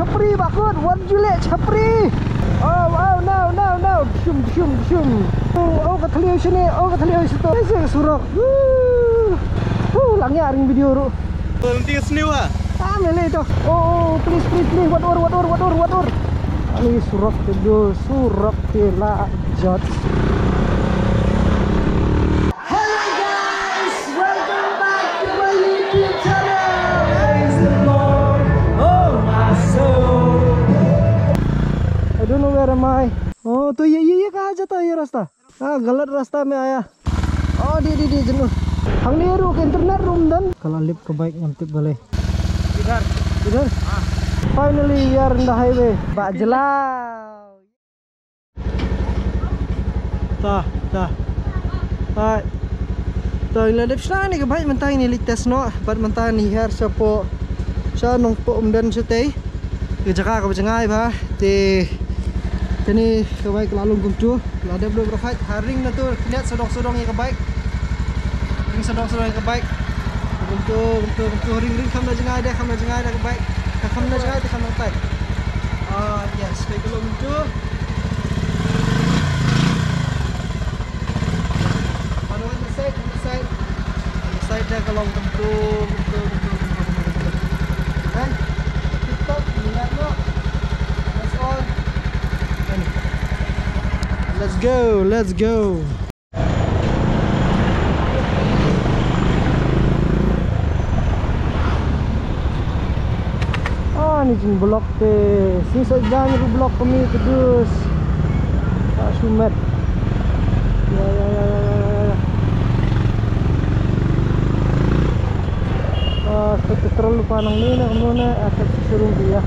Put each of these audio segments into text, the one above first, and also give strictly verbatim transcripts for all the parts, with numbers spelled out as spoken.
Chapri bakut, wat ju leh chapri. Oh, oh, no, no, no. Shum, shum, shum. Oh, oh, ka thliew shane, oh, ka thliew shato. Ai, sa surok. Woo. Woo, lang ïa ring video ruh. Volunteer sniew ha. Ah, mele to. Oh, oh, please, please, please. Wat ur, wat ur, wat ur, wat ur. Ani surok te do, surok te la jot. Hello guys, welcome back to my YouTube channel. Praise the Lord, oh my soul. I don't know where am I. Oh, to ye, ye, ye kahan jata ye rasta? Ah, galat rasta mein aaya. Oh, di, di, di, jenu. Hangne ruh ka internet ruh ym don. Ka la lip ka bike ngam tip balei. Idhar. Idhar? Ah. Finally, we are in the highway. Ba jylla. Ta, ta. Ta. Ta, ngi la dep shna ne ka bike mynta ngi leit test noh, bad mynta ngi hiar shapoh. Sha Nongpoh Umden shatei. Ka jaka kaba jngai bha, te kane ka bike ka la long kumtu, la dep dep rakhat, ha ring na tu, kniat sawdong sawdong ïa ka bike. Ring sawdong sawdong ïa ka bike. Kumtu, kumtu, kumtu, ring, ring, kham na jngai de, kham na jngai de ka bike. Ka kham na jngai de, kham na tai. Ah, yes, bike ka long kumtu. On the side, on the side. On the side de ka long kumtu, kumtu, kumtu, kumtu, kumtu. Kan? Tip top, ngiat noh. That's all. Kan? Let's go, let's go. Ah, ni jin block te. Sing sa jan ru block kami kedus. Ah, sumet. Ya, ya, ya, ya, ya, ya. Ah, sa petrol lupa nang ni, nang ni, ah, sa showroom dia.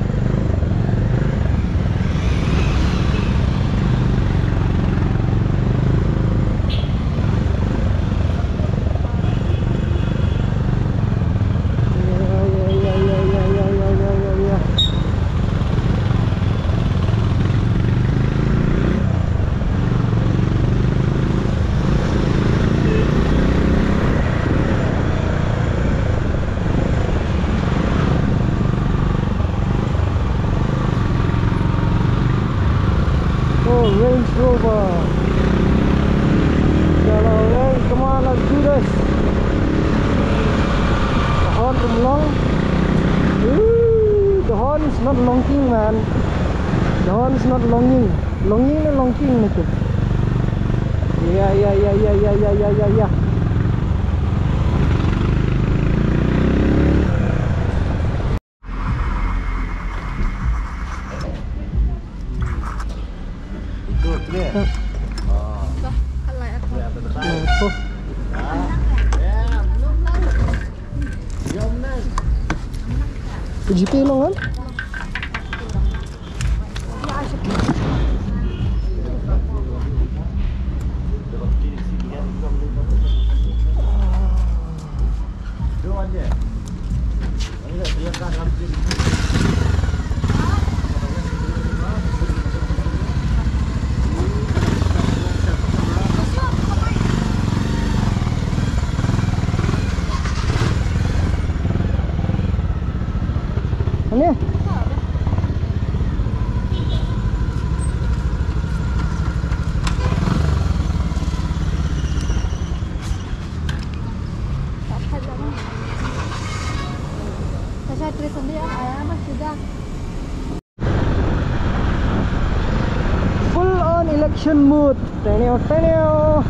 Oh, Range Rover. Shallow range, come on, let's do this. The horn from long. Ooh, the horn is not longing, man. The horn is not longing. Longing na longing na tu. Yeah, yeah, yeah. G P long kan? Ani? Full on election mode. Teneo, teneo.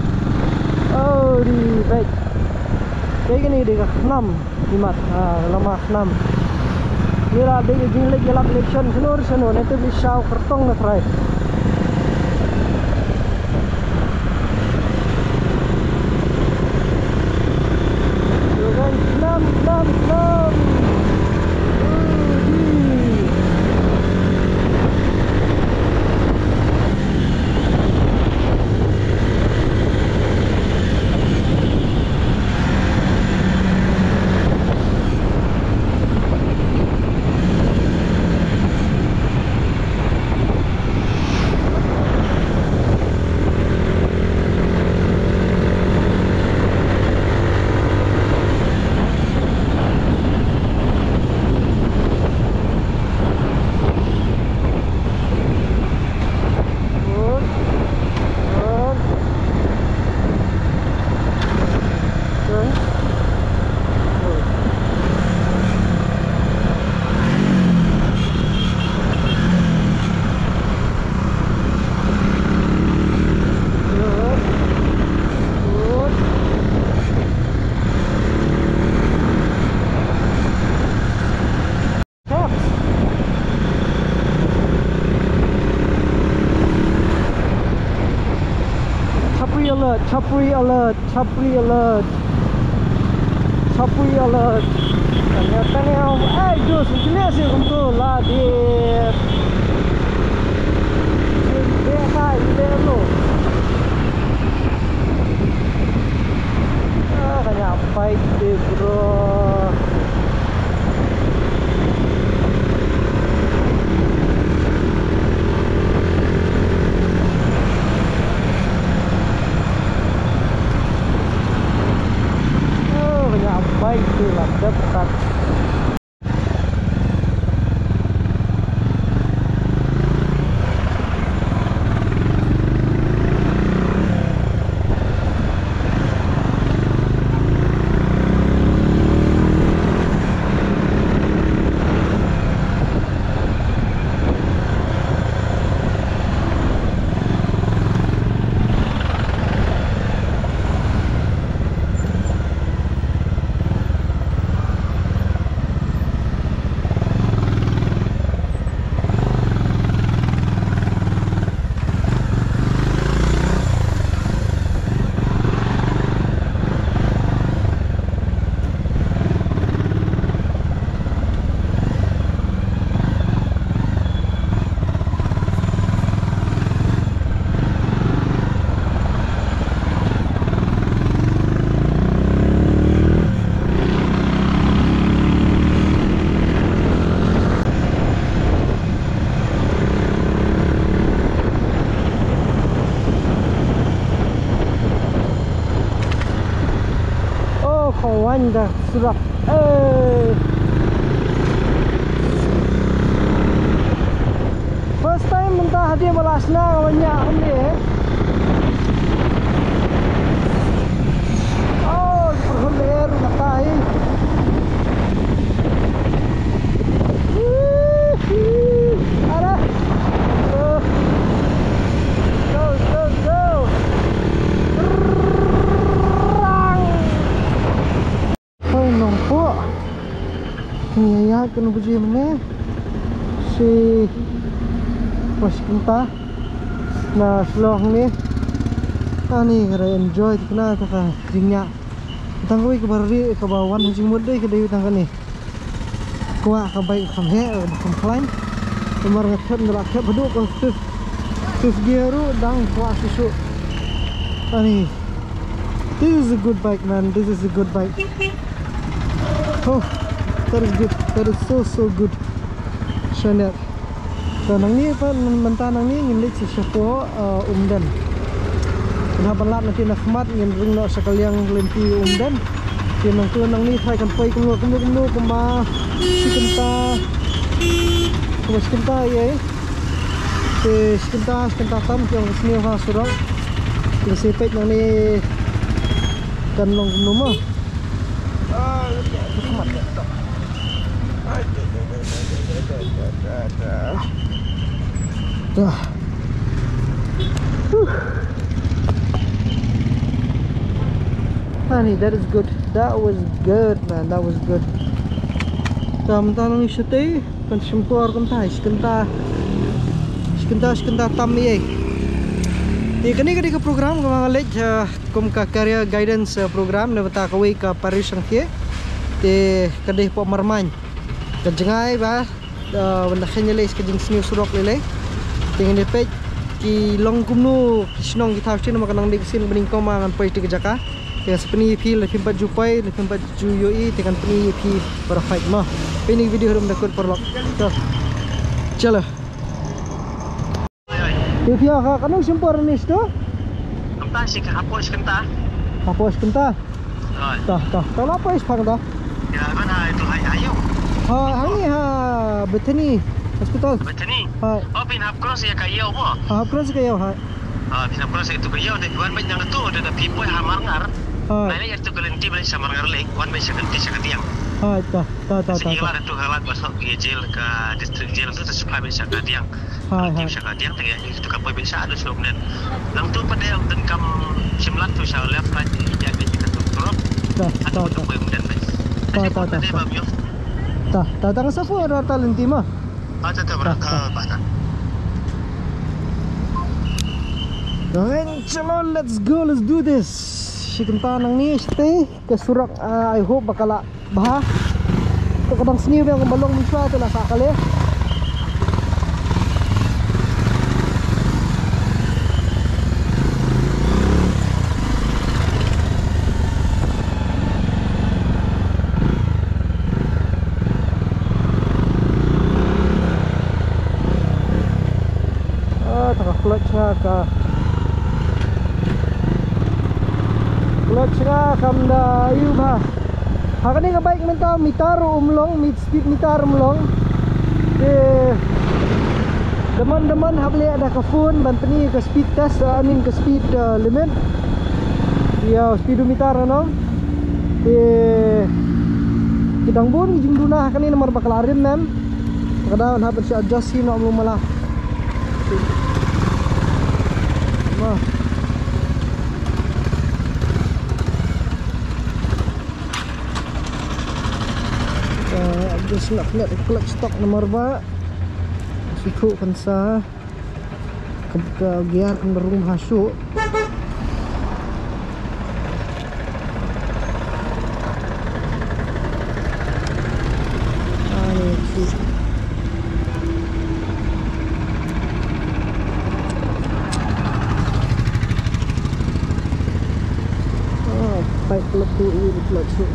Oh, di bike. Bike ni di ka khnam. Imat, ah, lama khnam. Ni la di jing lek ïalap election shnur shnur. Ni tu bi shaw kyrtong na trai. Chapri alert, chapri alert, chapri alert. Tanya tanya, ai dus, jile si kumtu la di. Jile kai jile lo. Ah, kanya fight di, bro. Oh, kanya bike tu lah dekat. Oh, kawan dah sudah. Eh. First time mynta hadien ba la shna ka ban ïaid kumne. Oh, pyrshah lyer na tai. Woohoo! Ara. Go, go, go. Rang. Hoi Nongpoh. Ngi ïa ïaid kano baje mynne? Shi, ba shi kynta na Shillong ne. Ani ka dei enjoy tikna ta ka jingïaid. Tang kawei kaba ri kaba wan ha jingmut dei ka dei tang kane. Kwah ka bike kham heh, kham khlaiñ. Namar nga thep, nga la thep haduh ka fifth, fifth gear ruh dang kwah shuh shuh. Ani. This is a good bike, man. This is a good bike. Oh, that is good. That is so, so good. Shanet. To nangne pat, mynta nangne ngin leit sha shapoh, uh, Umden. Ngin hap ban lad na ki na khmat, ngin rung noh sha ka liang lynti Umden. Te nangtu nangne tharai kan poi kumno kumno kumno kumba shi kynta. Kumba shi kynta ïa. Te shi kynta, shi kynta tam ki ong ka sniew ha surok. Te shi peit nangne kan long kumno mo. Dah. Huh. Honey, that is good. That was good, man. That was good. Tam tam ngi shatei, kan shim por kumta, shi kynta. Shi kynta, shi kynta tam ïa. Te kane ka dei ka program kaba nga leit, uh, kum ka career guidance, uh, program na bynta kawei ka parish Shangkhia. Te ka dei hapoh Marmain. Ka jngai ba, uh, ban da kheiñ ïaleh ka jingsniew surok lei lei. Te ngin ïa peit ki long kumno ki shnong ki thaw shnong, namar ka nang dei ka sien ba nyngkong ma ngan poi te ka jaka. Te ngan sa pyni ïa phi, lada phim pat ju poi, lada phim pat ju ïohi, te ngan pyni ïa phi para pait mo. Peit ïa ka video haduh mynta kut paralok. To. Chalo. Ïa phi ïa ka, katno shim por ne shito? Kumta shi ka hapoh shi kynta. Hapoh shi kynta. Hoi. Ta, ta, ta la poi shipang ta. Ïa, ban ha itu ha, ha ïew. Ha, hangne ha Bethany Hospital. Bethany. Hoi. Oh, phin hap cross ïa ka ïew mo. Ha, hap cross ïa ka ïew, hoi. Ah, phin hap cross ïa itu ka ïew, te wan beit nang tu, te da phi poi ha Marngar. Hoi. Nai leit ïa itu ka lynti, beit sha Marngar lei, wan beit sha ka lynti sha ka diang. Hoi, ta, ta, ta, ta, ta. Ïa la da tu ha lad ba soh ki jail ka district jail tu, te shu phai beit sha ka diang. Hoi, hoi. Tim sha ka diang te ïa, ïa tu ka poi beit sha, adu sha Umden. Nang tu pat dei Umden kam shim lad tu sha left right, ïa, ïa, ïa, ka tu turop. Ta, ta, ta. Adu poi Umden beit. Ta, ta, ta, ta. Ta, ta, ta, nga sa fu ada ta lynti ma. Ah, ta, ta, ta, ta, ta. Alright, chalo, let's go, let's do this. Shi kumta nangne shatei ka surok, ah, I hope ba ka lah bha. To ka dang sniew biang kumba long mynshuwa te la sah kali. Ah, ta ka clutch nga ka. Clutch nga kam da ïoh bha. Ha kane ka bike mynta meter um long, mit-, speed meter um long. Te demand demand hap leh da ka phone ban pyni ka speed test, ah, I mean ka speed, ah, limit. Ïa speedometer ano. Te ki dang bun ki jingduna ha kane namar ba ka la rim mem. Ka dang hap ban shu adjust hi noh mlu mala. Wah. Ka adjust nak net clutch stock namar ba shu thuh kan sa. Ka, ka gear kan rung ha shu. Ah, ni shu. Ah, pipe clutch tu, ini clutch tu.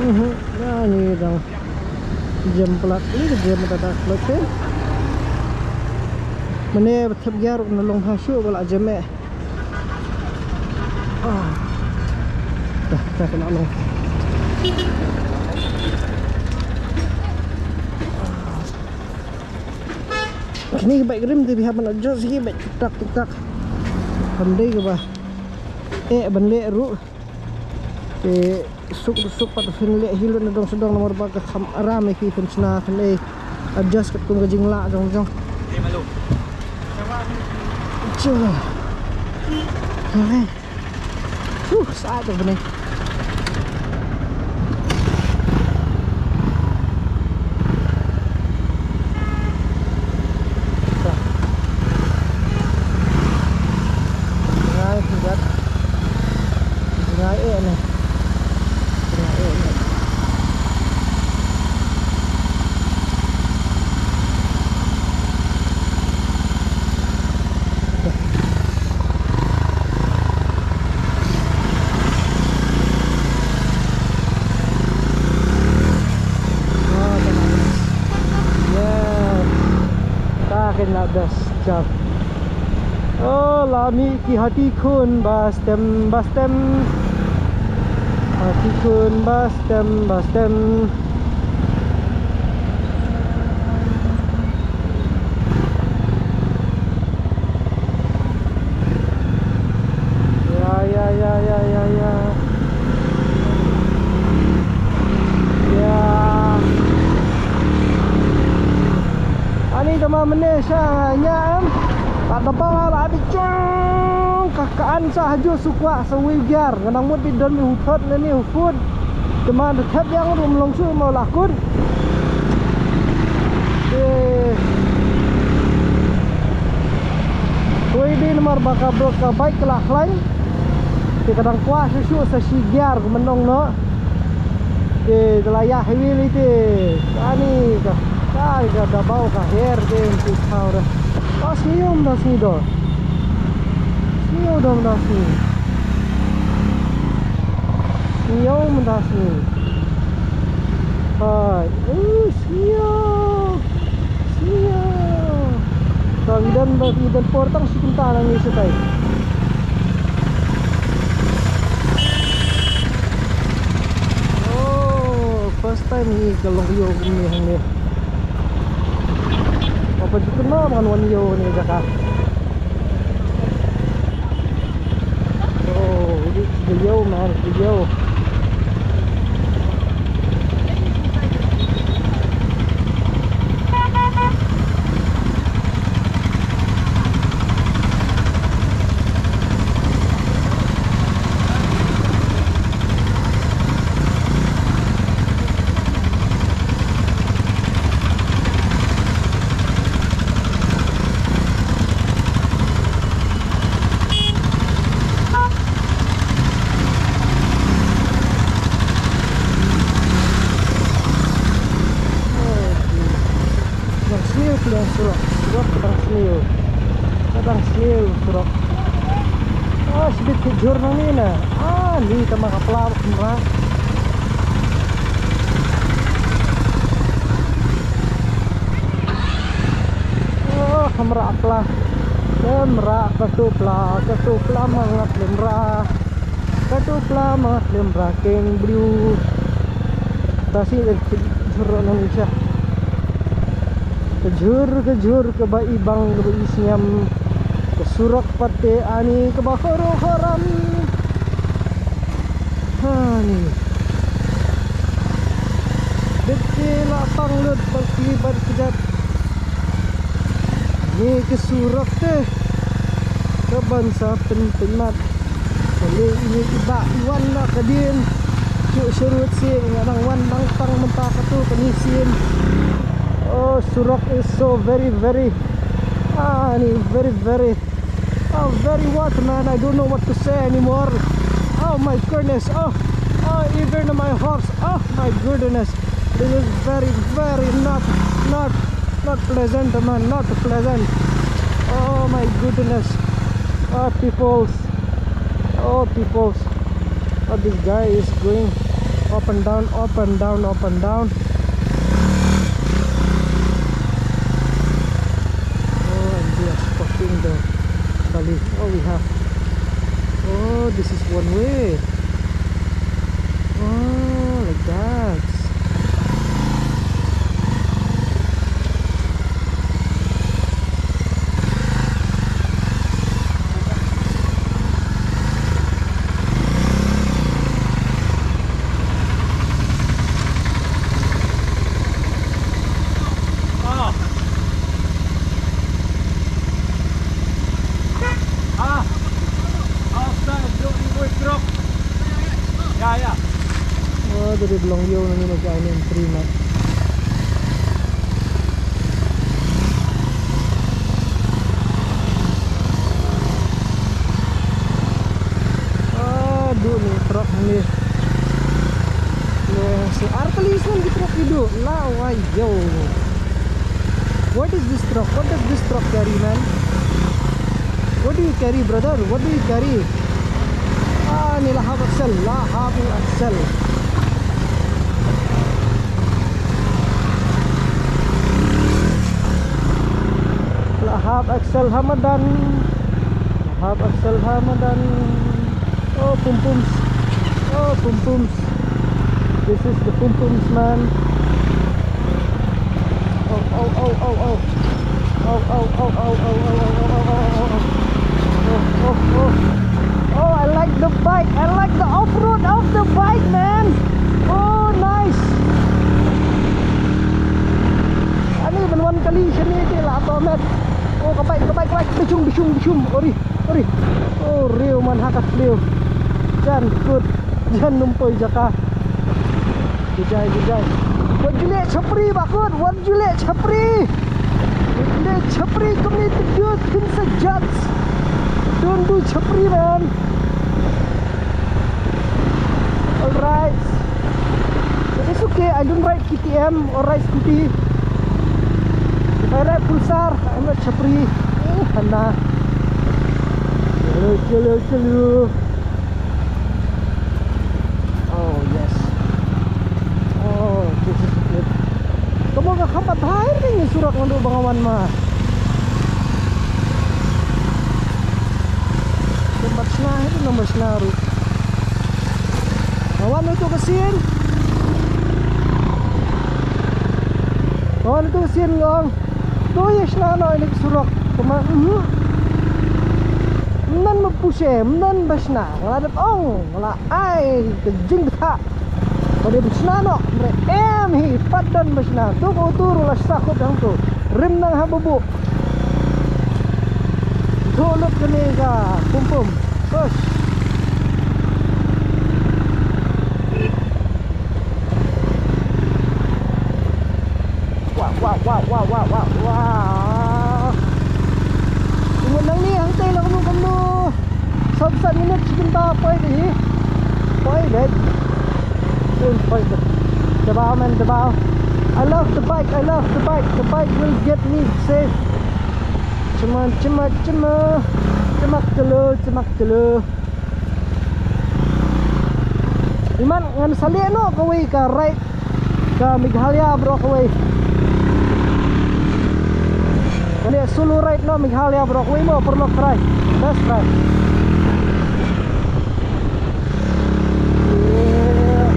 Mhm, na ni dang. Jem plat ni, jem ta ta plat te. Mane thep gear na long ha shu ba la jem eh. Ah. Dah, dah kena long. Kini ka bike rim te bihap ban adjust hi bike tik tak tik tak. Kam dei kaba eh ban leh ruh. Te suk suk pat phin leh hi lut na dong sdong namar ba ka kham aram ïa ki phin shna phin ei adjust katkum ka jinglah jong jong. Chalo. Okay. Huh, sah tu bene. Ngai pugat. Ngai eh ne. Ngai eh ne. Yes. Ta kena das jam. Oh, la mih ki hati khun ba stem, ba stem. Hati khun ba stem, ba stem. Ya, ya, ya, ya, ya, ya. Ya. Ani tama mene sha nya em. Ka da ba la abi chong ka ka an sa haju sukwa sa wi gyar. Nganang mut bi don mi hupot ne mi hupot. Te ma da thep ïa nga ruh ym long shuh ma la kut. Te kawei de namar ba ka bro ka bike ka la khlaiñ. Te ka dang kwah shuh shuh sa shi gear kumno noh. Te da la ïa highway lei te ani ka ka ka da bau ka her te tu thaw da. Pas ni um da sni do. Sni do da sni. Sniew mynta sniew. Hai, uh, sniew. Sniew. Tang idan ba idan por tang shi kumta nang ni shatai. Oh, first time ni ka long ïoh kumne hangne. Jukut ma ban wan ïew ne jaka. Oh, video man, video. Dang sniew phi ïa surok, surok dang sniew. Dang sniew surok. Ah, shibit ki jhur nang ni na. Ah, ni tama ka pla bak mra. Oh, ka mra pla. Ka mra ka tu pla, ka tu pla ma ngat lim ra. Ka tu pla ma lim ra keng blue. Ta si ka jhur na ni sha. Ka jhur, ka jhur, ka ba i bang, ka ba i sniam. Ka surok pat te ani, ka ba khoro khoram. Hani. Bit ki la pang lut, bit ki bat ki jat. Ni ka surok te. Ka ban sa pyn pyn mat. Ka le ini i ba i wan na ka dien. Cuk sharut si nga dang wan dang tang mynta ka tu ka ni sien. Oh, surok is so very, very, ah, ni very, very, oh, very what, man? I don't know what to say anymore. Oh my goodness. Oh, oh, even my horse. Oh my goodness. This is very, very not, not, not pleasant, man. Not pleasant. Oh my goodness. Oh, peoples. Oh, peoples. Oh, this guy is going up and down, up and down, up and down. Oh, and we are crossing the gully. Oh, we have. Oh, this is one way. Oh, like that. Ah. Ah. Outside, don't you work, bro? Yeah, yeah. Oh, dei ban long ïew na ngi na ka entry, mat. Ah, duh ni truck ni. Ni si ar kali snem ki truck ki duh. La wai yo. What is this truck? What does this truck carry, man? What do you carry, brother? What do you carry? Ah, ni la hap axle, la hap axle. La hap axle ha madan. La hap axle ha madan. Oh, pum pums. Oh, pum pums. This is the pum pums, man. Oh, oh, oh, oh, oh. Oh, oh, oh, oh. Oh, oh, oh. Oh, I like the bike. I like the off-road of the bike, man. Oh, nice. Ani ban wan kali shane te la to met. Oh, ka bike, ka bike, ka bike. Bishum, bishum, bishum. Ori, ori. Oh, riew man ha ka thliew. Jan kut, jan ym poi jaka. Jai, jai. Wat ju leh chapri ba kut, wat ju leh chapri. Wat ju leh chapri kumne te dud, khun sa judge. Don't do chapri, man. All right. But it's okay, I don't ride K T M or ride scooty. If I ride Pulsar, I'm not chapri. Eh, hana. Chalo, chalo, chalo. Oh, yes. Oh, this is good. Ka mut ka kham pat bha ïa kane ka surok naduh ba nga wan ma. Kum pat shna hi, kum pat shna ruh. Nga wan ïa tu ka sien. Nga wan ïa tu ka sien nga ong. To ïa shna noh ïa ka surok. Kumba, mhm. Ym don ba puse, ym don ba shna. Nga la dep ong, nga la ai ka jingbthah. Ba dei ba shna noh, hynrei em hi, pat don ba shna. To ka utu ruh la sah kut hangto. Rim nang ha Bubuh. To lut kane ka pum pum. Push. Wah, wah, wah, wah, wah, wah, wah. Ngun nang ni hangtei la kumno kumno. Saw san minit shi kynta poi dei. Poi dei. Poi dei. Dabaw man, dabaw. I love the bike, I love the bike. The bike will get me safe. Chima, chima, chima. Chimak tulu, chimak tulu. Iman ngan sa leh noh kawei ka ride ka Meghalaya baroh kawei. Ngan leh solo ride noh Meghalaya baroh kawei mo, paralok trai. Best ride. Yeah.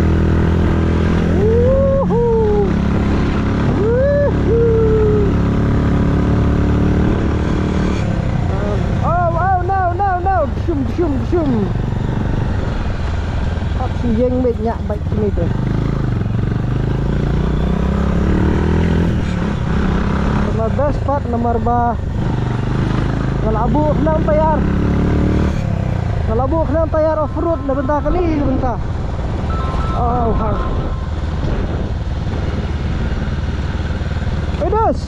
Woohoo. Woohoo. Oh, oh, no, no, no. Shum, shum, shum. Hap shu ïeng beit ñiah bike kine te. Namar best part namar ba nga la buh khnang tayar. Nga la buh khnang tayar off road na bynta kane, na bynta. Oh, ha. Hey, Dos.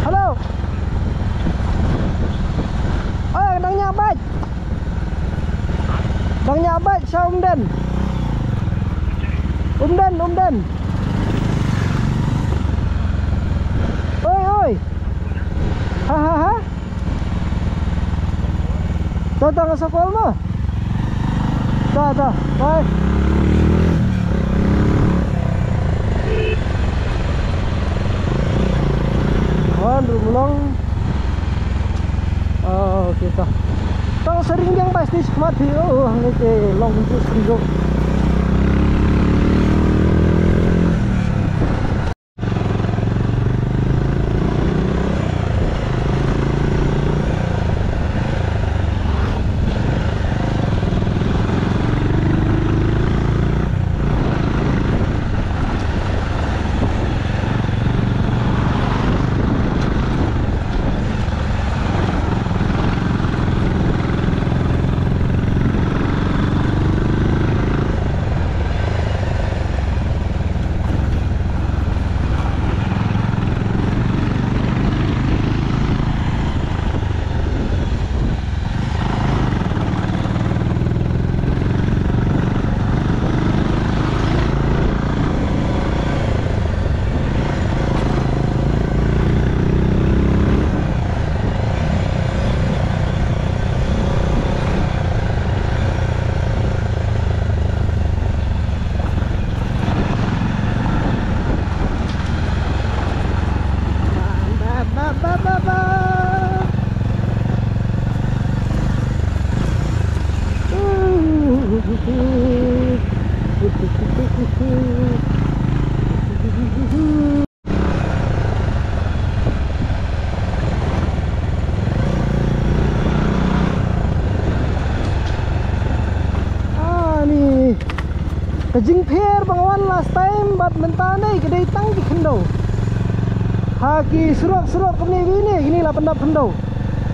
Hello. Oi, dang ñiah bike. Dang ñiah bike sha Umden. Umden, Umden. Oi, oi. Ha, ha, ha. To, to, nga sa call mo. To, to, bye. Wan, rum long. Oh, okay, to. To, sa ring biang ba stage khmat phi, oh, hangne te long ju sring jo. Ani ka jingpher ba nga wan last time bad mynta ne ka dei tang ki khyndew. Ha ki surok surok kumne kine, kine la pyndap khyndew.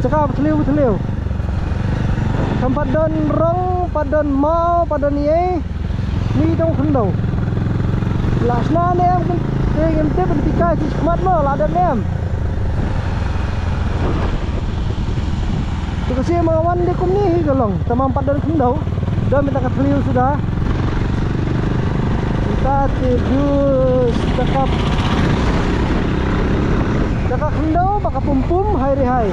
Jaka ba thliew ba thliew. Kam pat don rong, pat don maw, pat don ei. Ni dong khyndew. La shna ne em, te ngim tip, nti kai shi khmat mo la dep ne em. Te ka sien ma nga wan de kumne hi ka long. Te mam pat don khyndew. Don beit ka thliew suda. Nta te dus da ka, da ka khyndew ba ka pum pum hai re hai.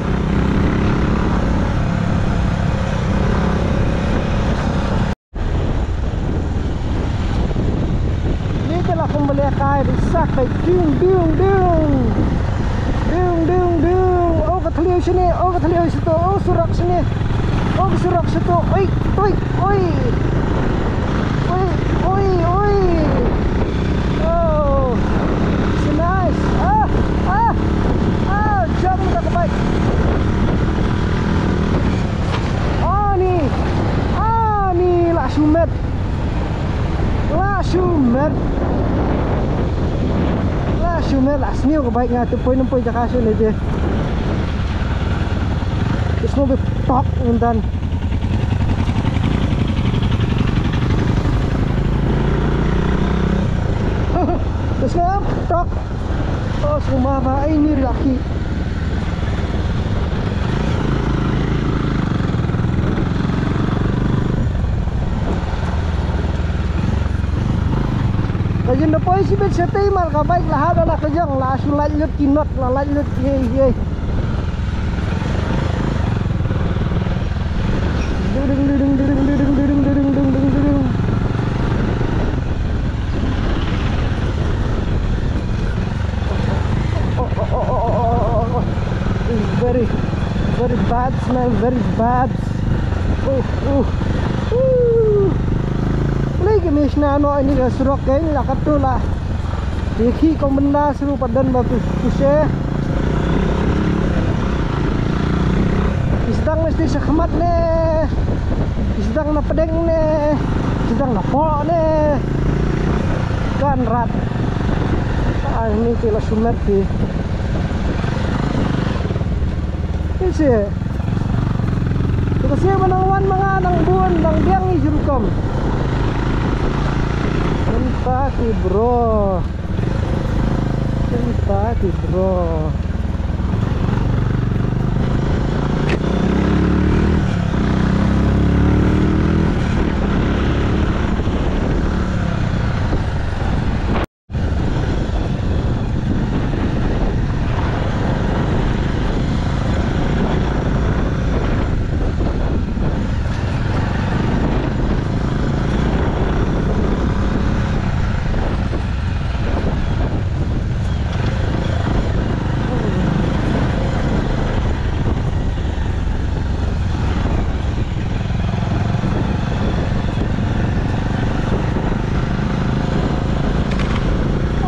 Ni te la kum ba leh kai ba sak kai, dung, dung, dung. Dung, dung, dung. Oh, ka thliew shane, oh, ka thliew shato, oh, surok shane. Oh, ka surok shato. Oi, oi, oi. Oi, oi, oi. Oh. Shane Ah! Ah, jam da ka bike. Ani, ani la shu met. La shu met. La shu met, la sniew ka bike nga, te poi nang poi jaka shu ne te. Te sniew be tok ngan dan. Te sniew tok. Oh, sngewbha ba ai ni laki. Ka jin da poi shibit shatei mar ka bike la hap da la ka jong la shu lait lut ki not la lait lut ki ei ki ei. Ding, ding, ding. Oh, oh, oh, oh, oh, oh, oh. It's very, very bad smell, very bad. Oh, oh, oh. Lei ki mishna no ini ka surok kein la katu la. Ki ki ko benda seru padan ba tu tu se. Ki sdang na sti shakhmat ne. Ki sdang na pedeng ne. Ki sdang na po ne. Kan rat. Ah, ini ki la sumet ki. Ki se. Ki se ba nang wan ma nga nang bun nang biang i jumkom. Kenapa ki bro? Kenapa ki bro?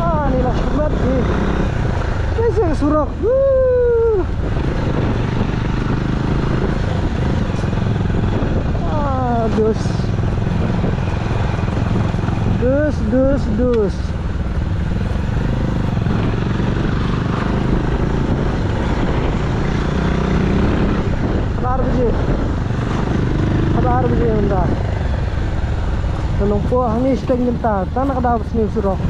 Ah, ni la smat ni. Ni sing surok. Woo. Ah, dus. Dus, dus, dus. Habar baje. Habar baje mynta. Ka long po hangne shiteng mynta. Tang na ka daw sniew surok.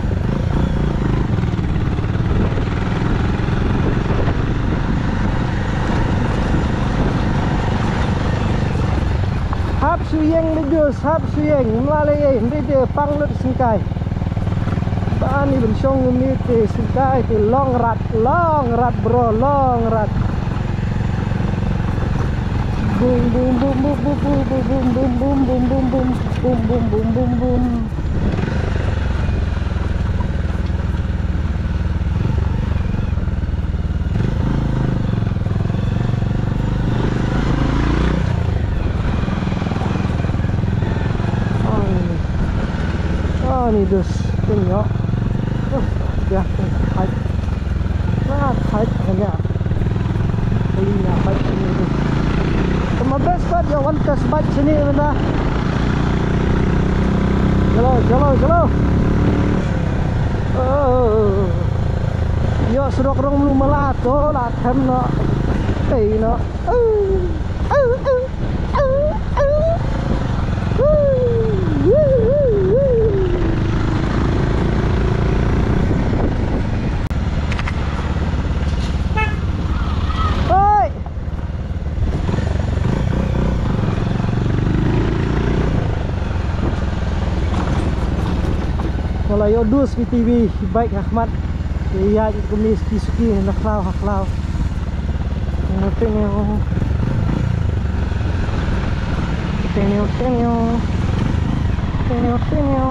Hap shu ïeng le jus, hap shu ïeng, mla le ei, hynrei te pang lut syngkai. Ba ni ban shong ni te syngkai te long rat, long rat bro, long rat. Bum bum bum bum bum. Ani dus, tengok. Uh, ya, hai. Nah, hai, hanya. Ini apa ini? Sama best part ya, one test bike sini mana? Jalo, jalo, jalo. Oh, ya surok rong lu malah tu lah them no. Tei no. Oh, oh, oh. Oi! Nga la ïoh dus B T V bike ha khmat. Ïa ïa kumne suki suki na khlaw ha khlaw. Tenyo, tenyo. Tenyo, tenyo. Tenyo, tenyo.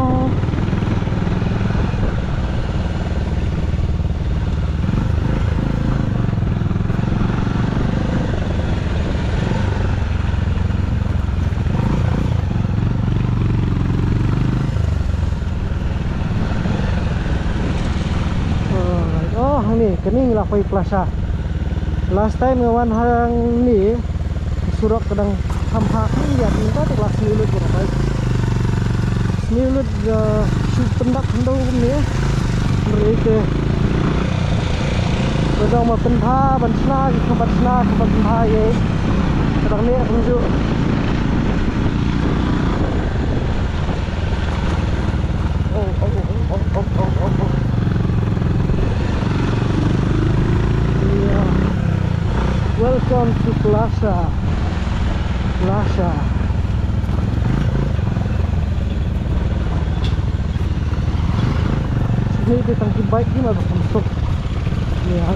Oh, oh, ni Kane ngi la poi Plasha. Last time nga wan hangne, surok ka dang kham bha kham ïaid, mynta te la sniew lut ba poi. Sniew lut, eh, shu pyndap khyndew kumne. Hynrei te ka dang ma pynbha ban shna, ki kham ban shna, kham ban pynbha ïa. Ka dang ne kumjuh. Oh, oh, oh. Yeah. Welcome to Plasha. Plasha. Sini te tang ki bike ni ma ba kumsuk. Yeah.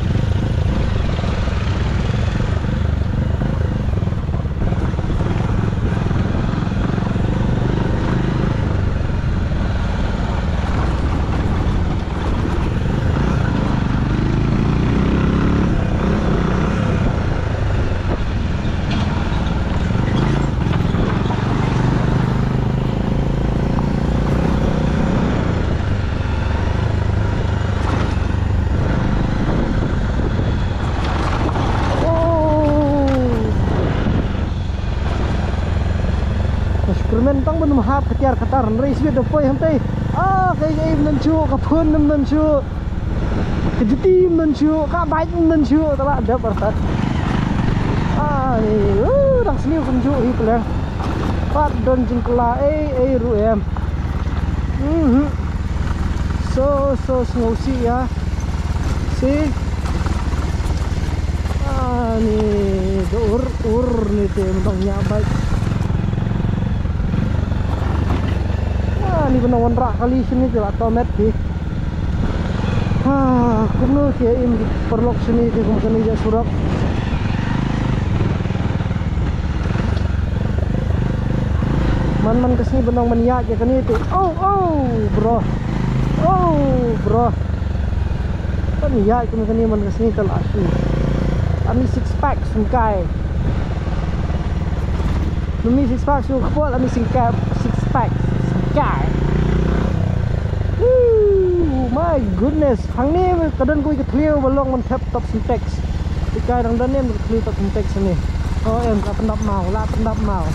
Oh. Ka Superman tang ban ym hap ka tiar ka tar, hynrei sbit da poi hangtei. Ah, ka ei ei ym don shuh, ka phone ym don shuh. Ka juti ym don shuh, ka bike ym don shuh, te la dep artat. Ah, ni, uh, dang sniew kumjuh hi pleng. Pat don jingkylla ei ei ruh em. Mhm. So, so sngewsih ïa. Si. Ah, ni, da ur, ur ni te, mynta ñiah bike. Ah, ni ban wanrah kali shini te la tomet ki. Ha, kumno ki im ki paralok shini te kum kane ja surok. Man man ka sngi ban ong ban ïaid ïa kane te. Oh, oh, bro. Oh, bro. Ban ïaid kum kane man ka sngi te la shu. Ani six pack sngewkai. Lumi six pack shu kpot, lumi six pack, six pack sngewkai. Woo, my goodness. Hangne ka don kawei ka thliew ba long ban thep top Sintex. Te kai dang don em ka thliew top Sintex hangne. Oh em, ka pyndap maw, la pyndap maw.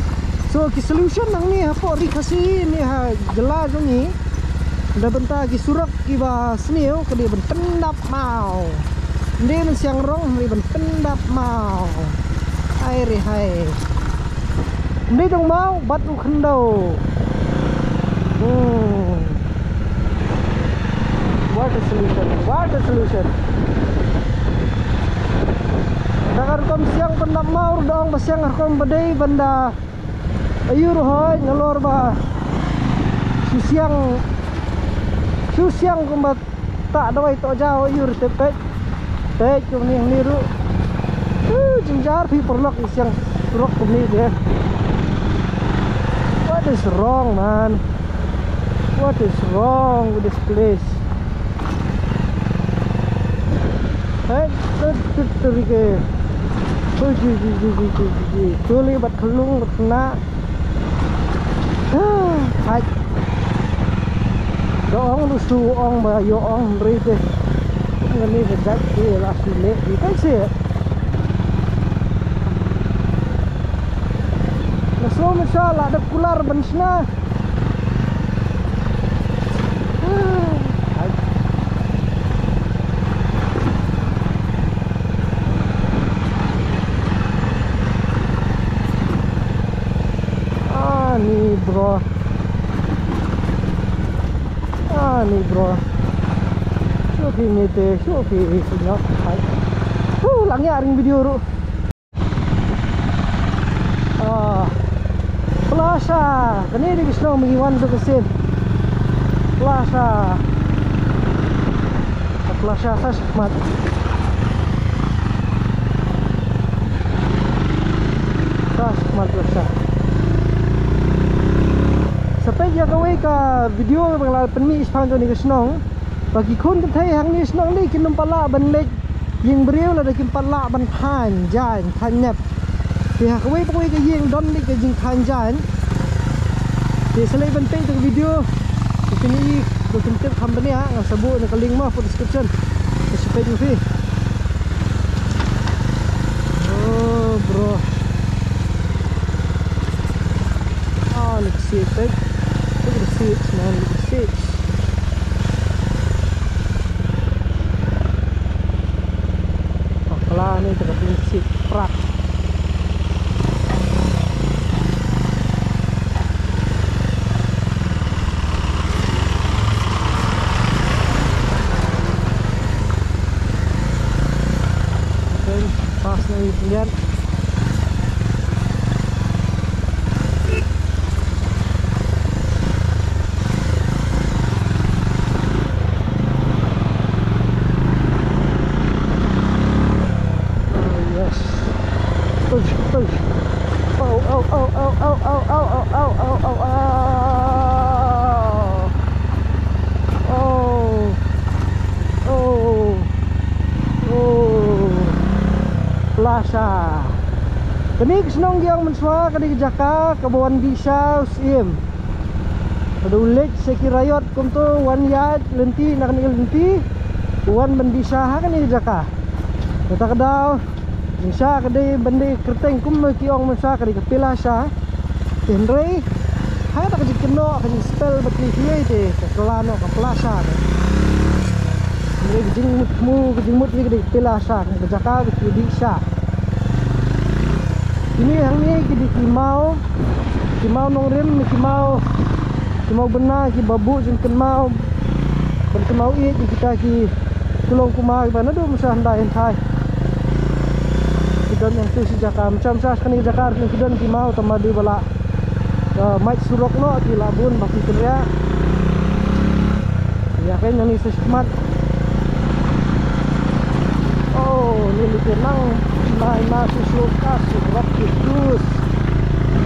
So ki solution hangne hapoh Ri Khasi ne ha jylla jong ngi. Da bynta ki surok kiba sniew ka dei ban pyndap maw. Ym dei ban siang rong, ym dei ban pyndap maw. Ai re hai. Ym dei dong maw bad u khyndew. Hmm. What a solution, what a solution. Da ka rukom siang pyndap maw ruh da ong ba siang rukom ba dei ban da Aiu ruh hooid, nalor ba shu siang, shu siang kumba ta dawai to jaw, aiu ruh te peit. Peit kumne hangne ruh. Uh, jynjar phi paralok, i siang surok kumne te. What is wrong, man? What is wrong with this place? Hai, tut, tut, tut, ri ke. Ui, ji, ji, ji. Tuli bad khlung bad khynnah. Ah, hai. Da ong ruh shu ong ba ïoh ong ri te. Ngani ka jait te la shu leh ri te se. La shu ma sha la da kular ban shna. Ani bro. Ani bro. Shu phi mete, shu phi shu nyok. Hai. Hu, lang ïa ring video ruh. Ah, Plasha. Kane dei ka shnong ba ngi wan tu ka sien. Plasha. Plasha sa shakmat. Sa shakmat Plasha. Sa peit ïa kawei ka video ba nga la pynmih shaphang kane ka shnong. Ba ki khun kynthei hangne shnong ne kin ym pat lah ban leit ïing briew lada kim pat lah ban thaiñ jaiñ, thaiñ nep. Te ha kawei pa kawei ka ïing don leit ka jingthaiñ jaiñ. Te sa leit ban peit ïa ka video. Te phin ïohi ba kin tip kham bniah, nga sa buh na ka link mo hapoh description. Te sa peit ma phi. Bro. Ah, look at the siege, babe. Look at the siege, man. Look at the siege. Oh, kala ni, teka pun siege. Prak. Pas na ni pilihan. Oh, yes. Push, push. Ow, ow, ow. Oh. Oh. Oh. Plasha. Kane ka shnong ki ong mynshuwa ka dei ka jaka kaba wan dih sha u Syiem. Ka dei u leit sha ki raiot kumto, wan ïaid lynti na kane ka lynti, wan ban dih sha ha kane ka jaka. Kata ka daw, mynshuwa ka dei ban dei kyrteng kum ki ong mynshuwa ka dei ka Pilasha. Te hynrei ha kata ka jingkynnoh, ka jingspell bad kiwei kiwei te ka kylla noh ka Plasha te. Hynrei ka jingmut, ka jingmut hi ka dei ka Pilasha, ka jaka ba ki dih sha. Kine hangne ki dei ki maw, ki maw nongrim, ki maw, ki maw bynna, kiba buh jingkynmaw ban kynmaw ïeit ïa kita ki kulong kuma kiba naduh mynshwa hyndai hynthai ki don hangto sha jaka. Mynshwa mynshwa sha kane ka jaka ruh ki don ki maw, tangba dei ba la, eh, mait surok noh, ki la bun ba ki kynriah. Ïa, kane nangne sa shakhmat. Oh, ni lei te nang, nang, nang, susu, kasu, rok, dus.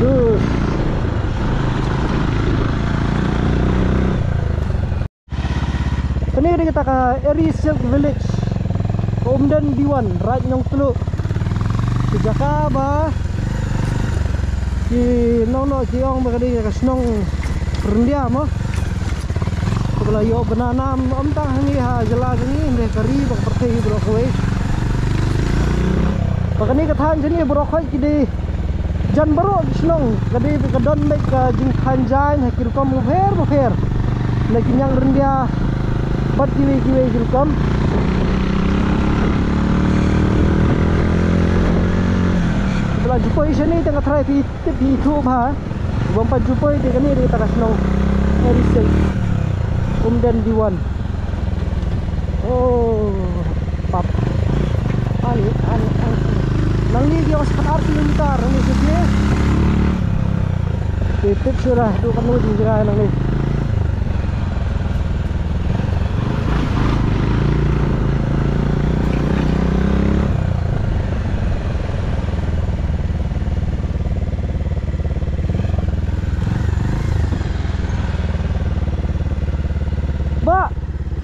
Dus. Kane ka dei kata ka Eri Silk Village, ka Umden Diwan, Raid Nongtluh. Ka jaka ba ki nongno ki ong ba ka dei ka shnong ryndia mo. Kaba la ïoh bna nam ym tang hangne ha jylla jong ngi, hynrei ka ri bad ka pyrthei baroh kawei. Ba kane ka thaiñ jong ngi baroh khoit ki dei jan baroh ki shnong, ka dei ka don beit ka jingthaiñ jaiñ ha ki rukom bapher bapher. Na ki ñiang ryndia bad kiwei kiwei ki rukom. Ba la ju poi shane te nga tharai phi tip, phi ithuh bha. Bym pat ju poi te kane dei kata ka shnong Eri Silk, Umden Diwan. Oh, pap. Ani, ani, ani. Nangne ki ong sa khatar kilometer nangne sha sha. Te tip shuh ruh haduh katno jingjngai nangne. Bah,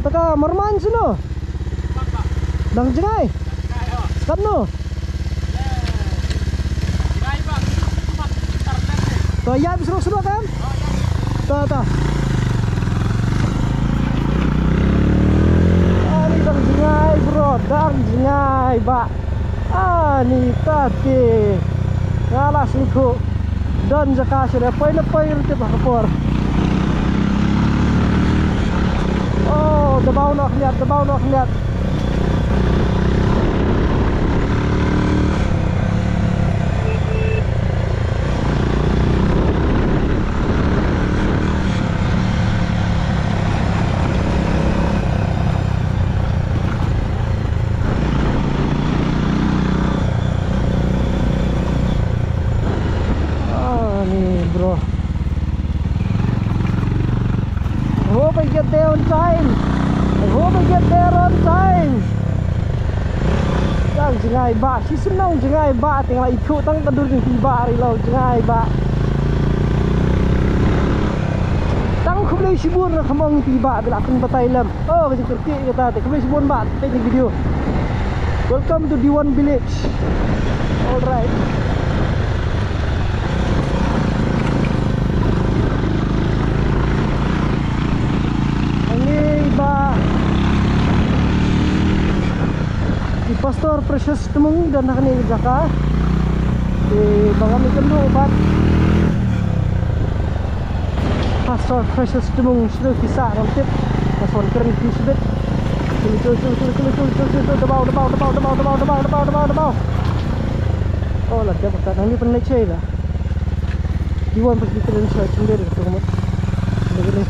te ka Morman shano? Dang jngai. Katno? To ïa, bishru shuwa kan? To, to. Ani dang jngai, bro, dang jngai, bah. Ani ta te. Nga la sngewthuh. Don jaka sha da poi na poi ruh tip ha ka por. Oh, da baw noh khyndiat, da baw noh khyndiat. Ah, ni, bro. I hope I get there on time. I hope I get there on time. Dang jngai bah, shisien nang jngai bah, te nga la ithuh tang ka dur jong phi bah, ri lo jngai bah. Tang khublei shibun na kham ong phi bah, ba la pynbatai lem. Oh, ka jingkyrkieh kata te, khublei shibun bah, peit ïa ka video. Welcome to Diwan Village. All right. Hangne bah i Pastor Precious Tmung don ha kane ka jaka. Te ba ngam ïakynduh pat. Pastor Precious Tymung, shu ki sah ngam tip. Pastor kren ki shibit. Kili kili kili kili kili kili kili kili, dabaw dabaw dabaw dabaw dabaw dabaw dabaw dabaw dabaw. Oh, la dep kat nang ni pynleit shei la. Iwan pas ki kren shei sendiri tu mut. Begini.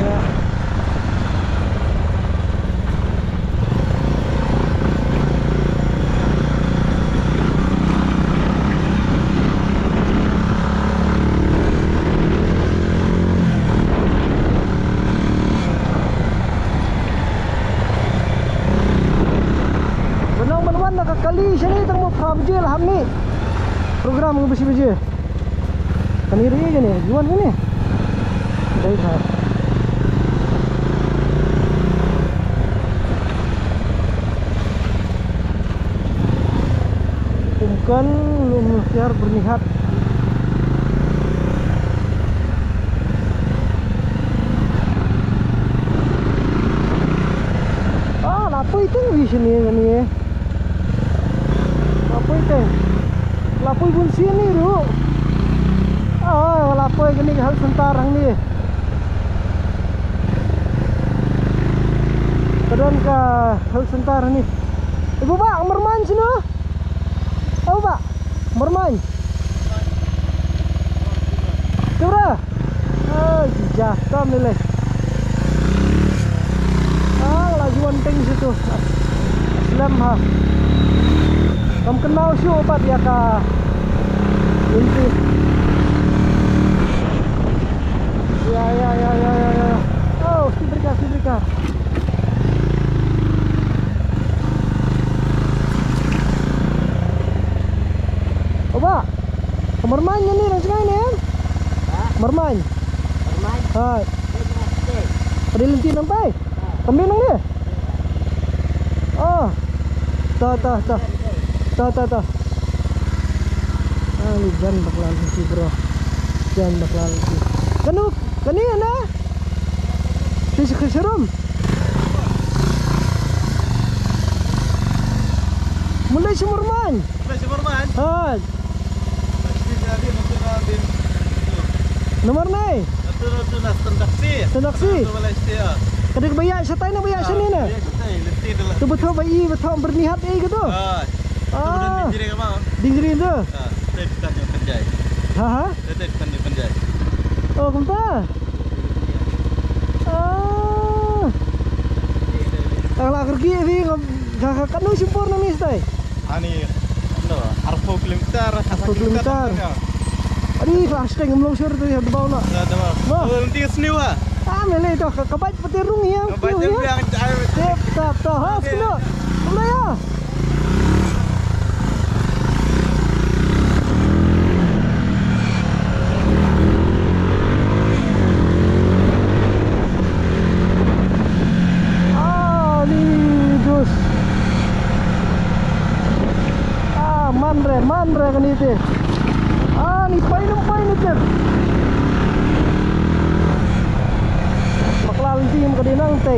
Ya. Ba nang ban wan na ka kali shane tang ba phra baje la ham ni. Program ka ba shi baje. Kane ri kane, Yuan kane. Dai tha. Kumkan lum tiar bernihat. Ah, lapoi teng wi sini kane. Lapoi teng. Lapoi bun sini ruh. Ah, lapoi kane ka health center hangne. Ka don ka health center hangne. Ibu ba, Mermain sini. Ibu ba, Mermain. Tura. Ah, jijah, kam ni leh. Ah, la juan teng situ. Slem ha. Kam kynmaw shuh pat ïa ka lynti. Ya, ya, ya. Oh, speed breaker, speed breaker. Oba. Ka Mermain ngan ni dang jngai ne em? Ha? Mermain. Mermain? Hai. Dei jngai dei. Ka dei lynti nang tai? Ha. Kam dei nang ne? Oh. Ta, ta, ta. Ta, ta, ta. Ai, jan bakla lynti, bro. Jan bakla lynti. Kano, kane na? Shi, shi, shi rum. Mula shi Mermain. Mula shi Mermain? Hai. Nomor nai? Atu, atu na stand taxi. Stand taxi? Atu Malaysia. Ka dei ba ïa shatai na ba ïa shane na? Ïa shatai, lynti da la. Tu betul ba i, betul bernihat i gitu. Ah. Ah. Ding jring tu? Ah, tai pynjai. Ha, ha? Tai pynjai. Oh, kumta. Ah. Ang la kergi ni ngam, ka, ka, kano shim por nang ni shatai? Ani, no, arphew kilometer, arphew kilometer. Adi, ka hashtag ngam long sure tu ïa dabaw na. Ïa dabaw. Ba. Oh, nanti sniew ah. Ah, mele tu, ka, ka bike pati rung ïa. Ka bike rung ïa. Tip, tap, tap. Ha, sniew. Mele ïa. Ah, ni dus. Ah, man re, man re kane te. Ah, ni pai nang pai ni te. Bakla lynti ka dei nang te.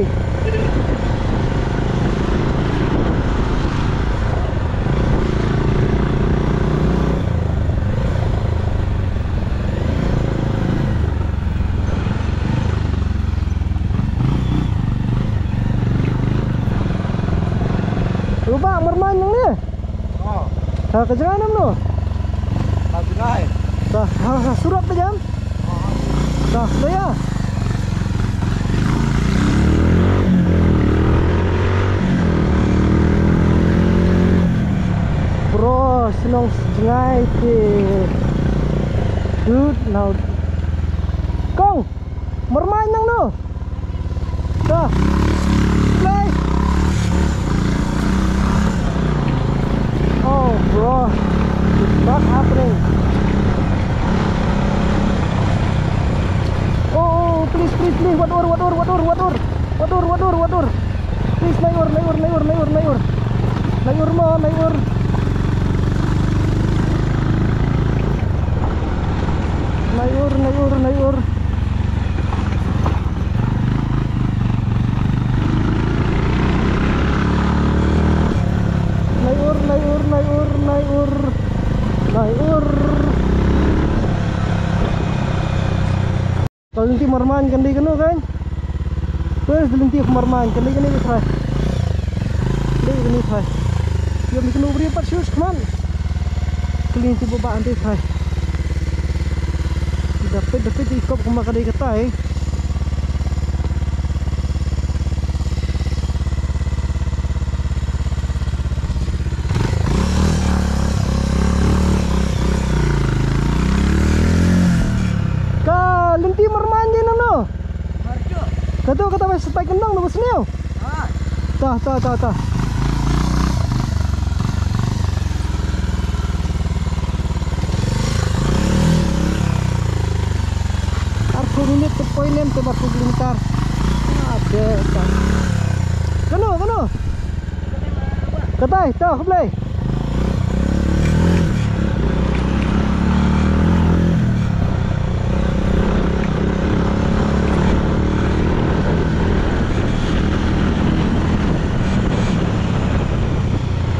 Ruba Mermain nang ne? Oh. Ha, ka jngai nam no? Ka jngai. Ka, ha, ha, surat ka jam? Oh. Ka, da ïa. Bro, shnong Jngai te. Dude, now. Kong, Mermain nang no? Dah. Play. Oh, bro. It's not happening. Oh, oh, please, please, please. Wat ur, wat ur, wat ur, wat ur. Wat ur, wat ur, wat ur. Please, nai ur, nai ur, nai ur, nai ur, nai ur. Nai ur mo, nai ur. Nai ur, nai ur, nai ur. Ai, ur. Ka lynti marmain kan dei kano kan? Where's the lynti of marmain? Kan dei kane, trai. Dei kane, trai. Ïa, mi kano bri pat shoes, come on. Ka lynti ba ba ante, trai. Dapit, dapit i kop kumba ka dei katai. Ka lynti marmain dei nano? Kato kata ba sa tai kyndong na ba sniew. Ta, ta, ta, ta. Arphew minit te poi nem te arphew kilometer. Ah, te ta. Kano, kano? Katai, to, khublei.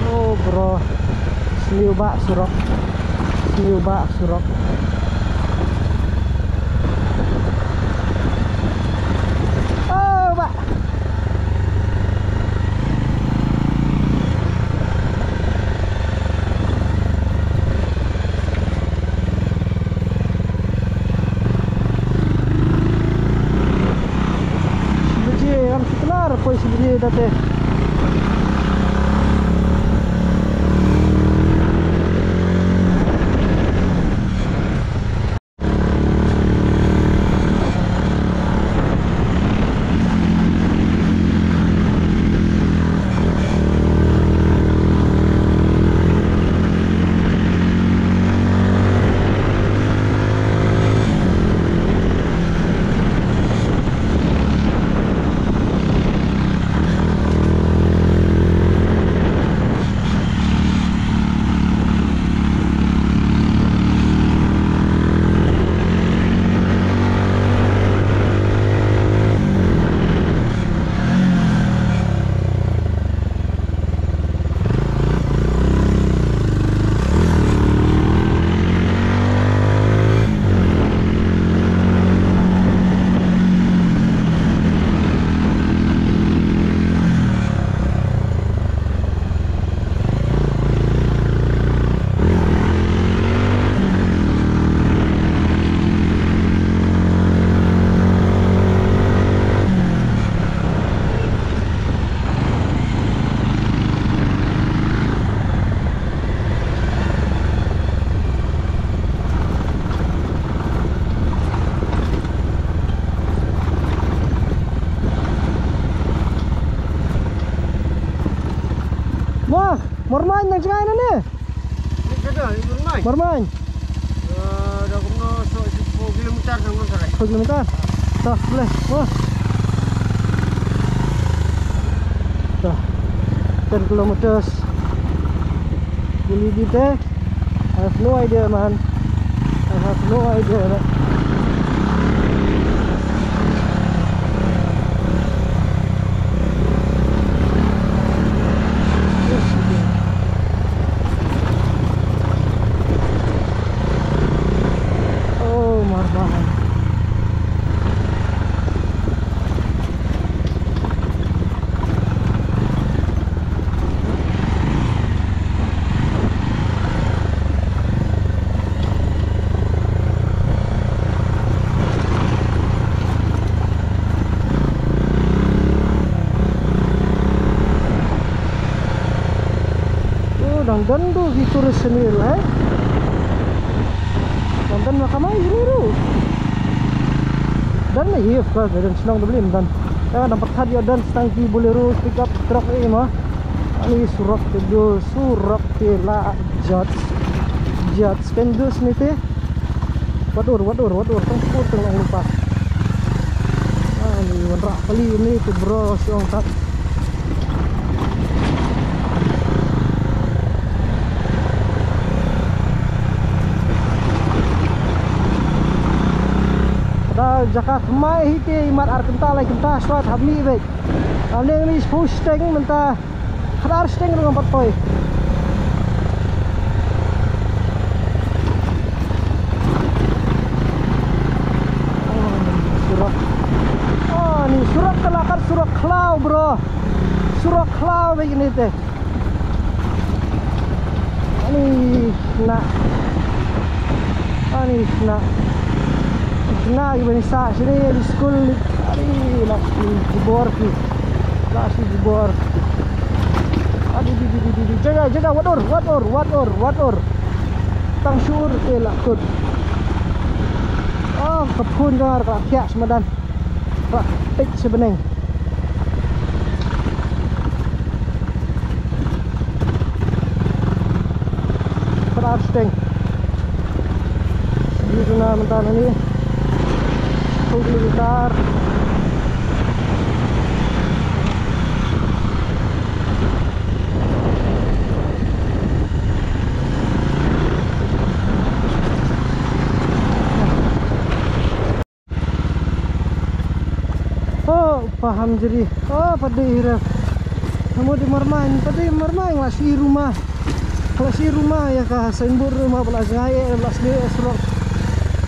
Oh, bro. Sniew ba surok. Sniew ba surok. Oh, ba. Shi baje, ngam sngewthuh, poi shi baje da te. Wah, Mormain nang jngai na ne? Ni kada, Mormain. Mormain. Eh, da kumno so four kilometer nang nang sarai. Four kilometer. Tah, boleh. Wah. Tah. Ten kilometers. Ini kita. I have no idea, man. I have no idea. Oh, Mormain. Oh, dang don tu ki tourist sini lah, eh. Dang don ma kamai sini tu. Don lagi, of course, don shnong tu beli don. Ya, nampak tadi don stang ki Bolero, pickup truck, eh, ma. Ani surok te du, surok te la jot. Jot, spen du sini te. Wat ur, wat ur, wat ur, tang sepur tang long lupa. Ani wanrah kali ini te bro, siong tak. Da jaka thymmai hi te i mat ar kynta lai kynta shwa hap mih beit. Am neng ni shiphew shiteng mynta. Khadar shiteng ruh ngam pat poi. Khlaw beit kine te. Ani na. Ani na. Na iba ni sa sini di skul. Ani la si jibor ki. La si jibor. Ani di di di di di. Jaga jaga, wat ur, wat ur, wat ur, wat ur. Tang shu ur te la kut. Oh, ka phone jong nga ka la khiah sha madan. Ka la peit sha bneng. Ka la ar shteng. Di jong nga mynta na ni. Hong kilometer. Oh, paham jeri. Oh, padi hira. Namu di Marmain, padi Marmain la si rumah. La si rumah ya ka signboard rumah bala jngai, eh, la si surok.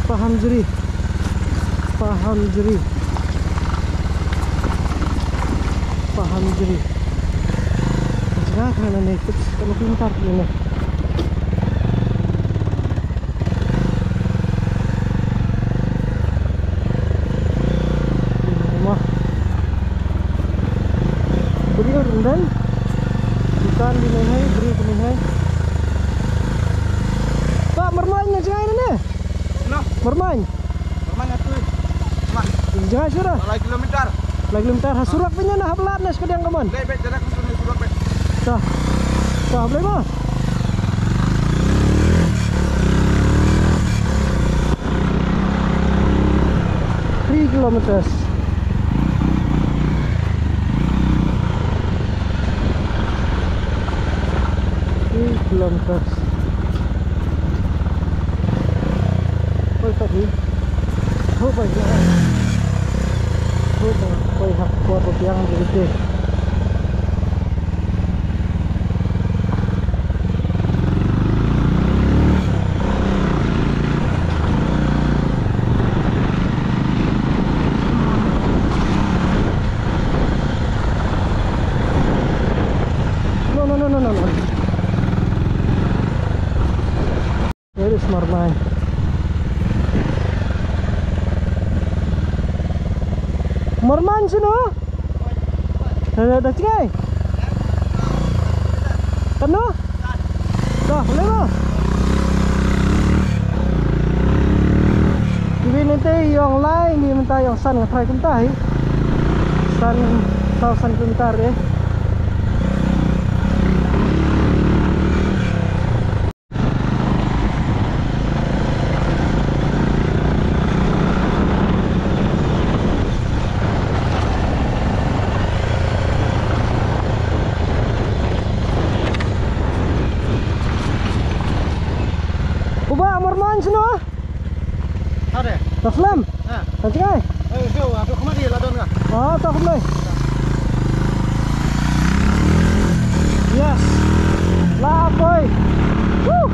Paham jeri. Paham jeri. Paham jeri. Jngai kana ne, kut kana pintar ne. Rumah. Beri rendan. Ikan di nehai, beri ke nehai. Pak, Marmain na jngai ne? No. Marmain. Marmain atu. Marmain. Jngai shuh. Lai kilometer. Lai kilometer. Ha surok pynïa na haplat na skadiang kaman. Lai bet jarak untuk ni surok bet. Tah. Tah, boleh mah. Three kilometers. Three kilometers. Oi, tadi. Oh, baik. Oh, baik. Oi, hak kuat rupiah jadi. No, no, no, no, no, no. Where is Marmain? Marmain sino? Dah, dah, dah, cekai. Kano? Dah, boleh lah. Iwi nanti yong lai ni mynta yong san nga try kumta hi. San, saw san kumta eh. Uba Marmain sino? Are. Taslam. Ha. Tang jngai. Eh, sio, atu kemari lah don ka. Ah, tak kemari. Yes. La poi. Woo.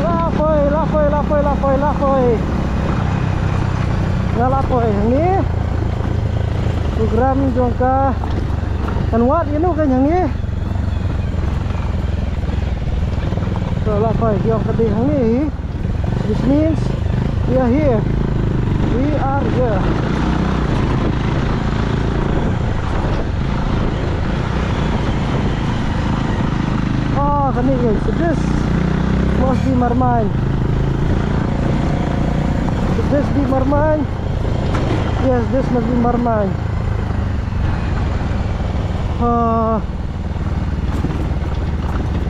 La poi, la poi, la poi, la poi, la poi. Nga la poi. Ni program jong ka kan wad ïa no ka hangne. So la poi jong ka dei hangne hi. Which means we are here. We are here. Ah, kane ka, so this must be Marmain. So this be Marmain. Yes, this must be Marmain. Ah,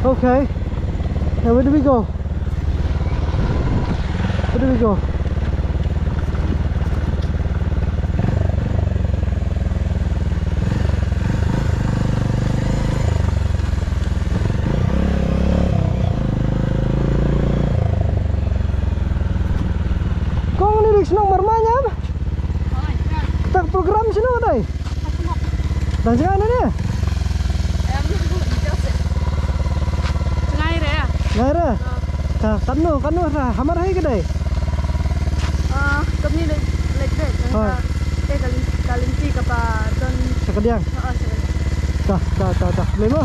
okay. Now where do we go? Where do we go? Kong ni dik shnong Marmain em? Tak program sino dei? Dang jngai ne ne? Em, jngai re. Jngai re? Ka kano, kano ra, hamar hai ka dei? Ah, kamni le, le dei. Ka, te ka lynti, ka lynti kaba don. Sa kadiang. Ha, sa kadiang. Ta, ta, ta, ta. Boleh mo?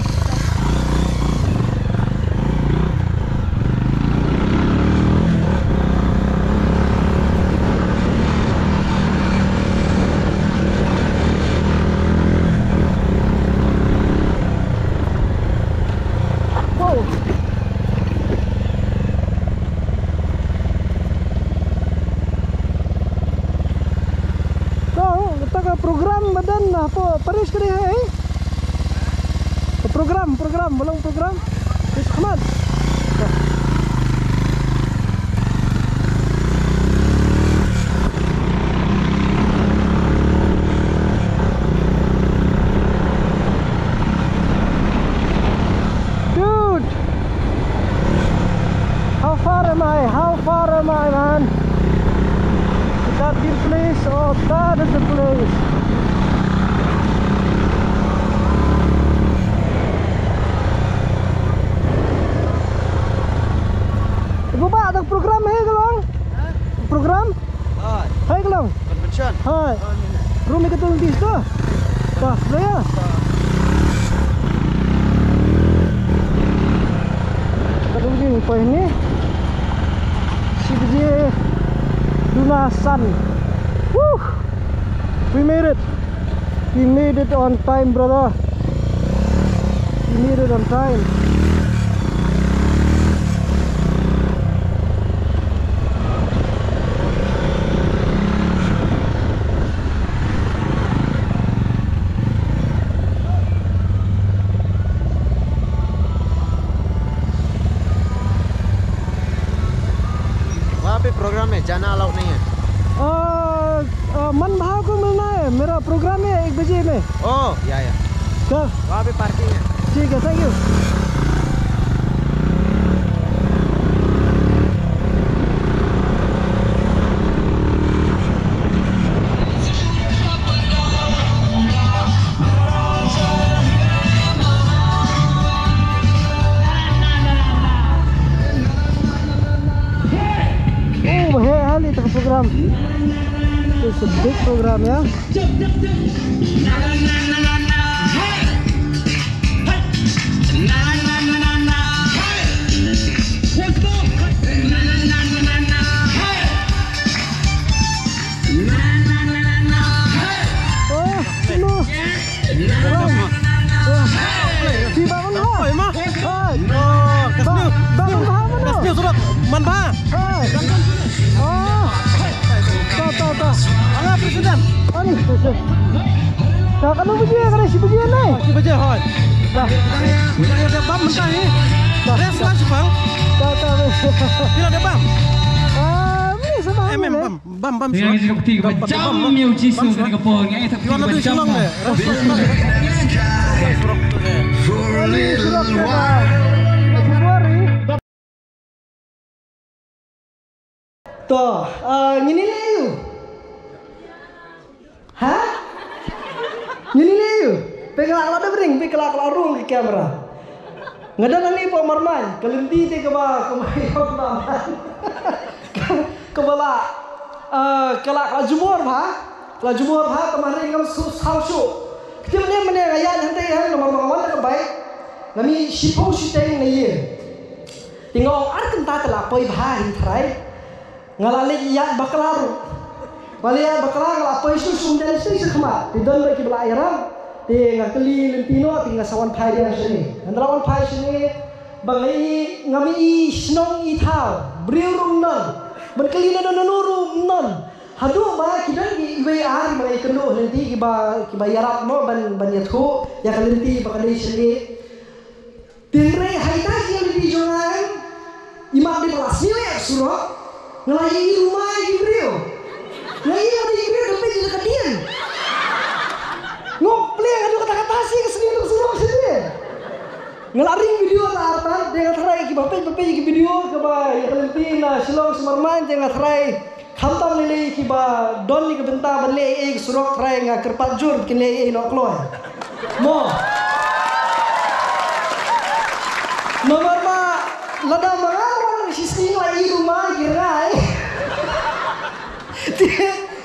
Wow. Ka, kata ka program ba don hapoh parish ka dei, eh? Ka program, program, ba long program. Parish Ahmad. Dude! How far am I? How far am I, man? Is that the place? Oh, that is the place. Ibu ba, ada program he ka long? Ha? Program? Hai. Hai ka long? Convention. Hai. Oh, ni, ni. Room ïa kato lynti to. Bah, dah ya. Ka dang jingpoi ne. Shi baje duna san. Woo! We made it. We made it on time, brother. We made it on time. वहाँ पे प्रोग्राम है, जाना अलाउड नहीं है। अ, अ, मन भा को मिलना है, मेरा प्रोग्राम है एक बजे में। ओह, या, या। क्या? वहाँ पे पार्किंग है। ठीक है, थैंक यू। Oh, heh, hali tak program. It's a big program, ya. Oh, no. Bang. Wah. Phi Bang Manbha. Hai. Bang, Bang Manbha mano? Kasnew surok Manbha. Hai. Oh. Ta, ta, ta. Anga president. Ani. Ta, kano baje, kano shi baje ne? Shi baje, hoi. Ta. Kita ni, kita ni ada bam mentah ni. Ta. Rest lah, Bang. Ta, ta. Bila ada bam? Ah, ni sama ni. Bam, bam. Te ngi ju kti ba jam ïa u Jisu kane ka por, ngi ai thap kti ba jam. To, ah, ngin ïaleh ïa u. Ha? Ngin ïaleh ïa u. Phi ka la, la da bring, phi ka la, ka la rung ka kamera. Nga don hangne hapoh Marmain, ka lynti te kaba, kaba ïoh ba. Kaba la, eh, ka la, ka la jubor bha, ka la jubor bha, ka ma hynrei ngam sngewsaw shuh. Ka tip ne mynne nga ïaid hangtei hang namar ba nga wan da ka bike, nga mih shiphew shiteng na ïing. Te nga ong ar kynta te la poi bha hi tharai. Nga la leit ïaid bakla ruh. Ba la ïaid bakla nga la poi shuh shuh, ym dei shuh shuh khmat. Te don bad kiba la ïarap. Te nga kylli lynti noh, te nga sa wan phai biang shane. Nga la wan phai shane. Ba nga i, ngam i shnong i thaw, briew ruh ym don. Ban kylli na don nano ruh ym don. Haduh ba ki don ki iwei ar ba nga ïakynduh lynti kiba, kiba ïarap mo ban, ban ïathuh ïa ka lynti ba ka dei sha lade. Hynrei ha ita ki lynti jong nga, i mat dei ba la sniew ïa ka surok. Nga la ïohi ruh ma ki briew. Nga ïohi ruh ki briew da peit ïa ka dien. Nga plie haduh katta katta shi ka sniew da ka surok shi dien. Nga la ring video ta artat, te nga tharai kiba peit, ba peit ki video kaba ïa ka lynti na Shillong sha Marmain, te nga tharai khamtam lei lei kiba don ïa ka bynta ban leh ei ei ka surok, tharai nga kyrpad jur kin leh ei ei noh kloi. Mo. Namar ba lada ma nga wan shisngi nga la ïohi ruh ma ki rngai. Te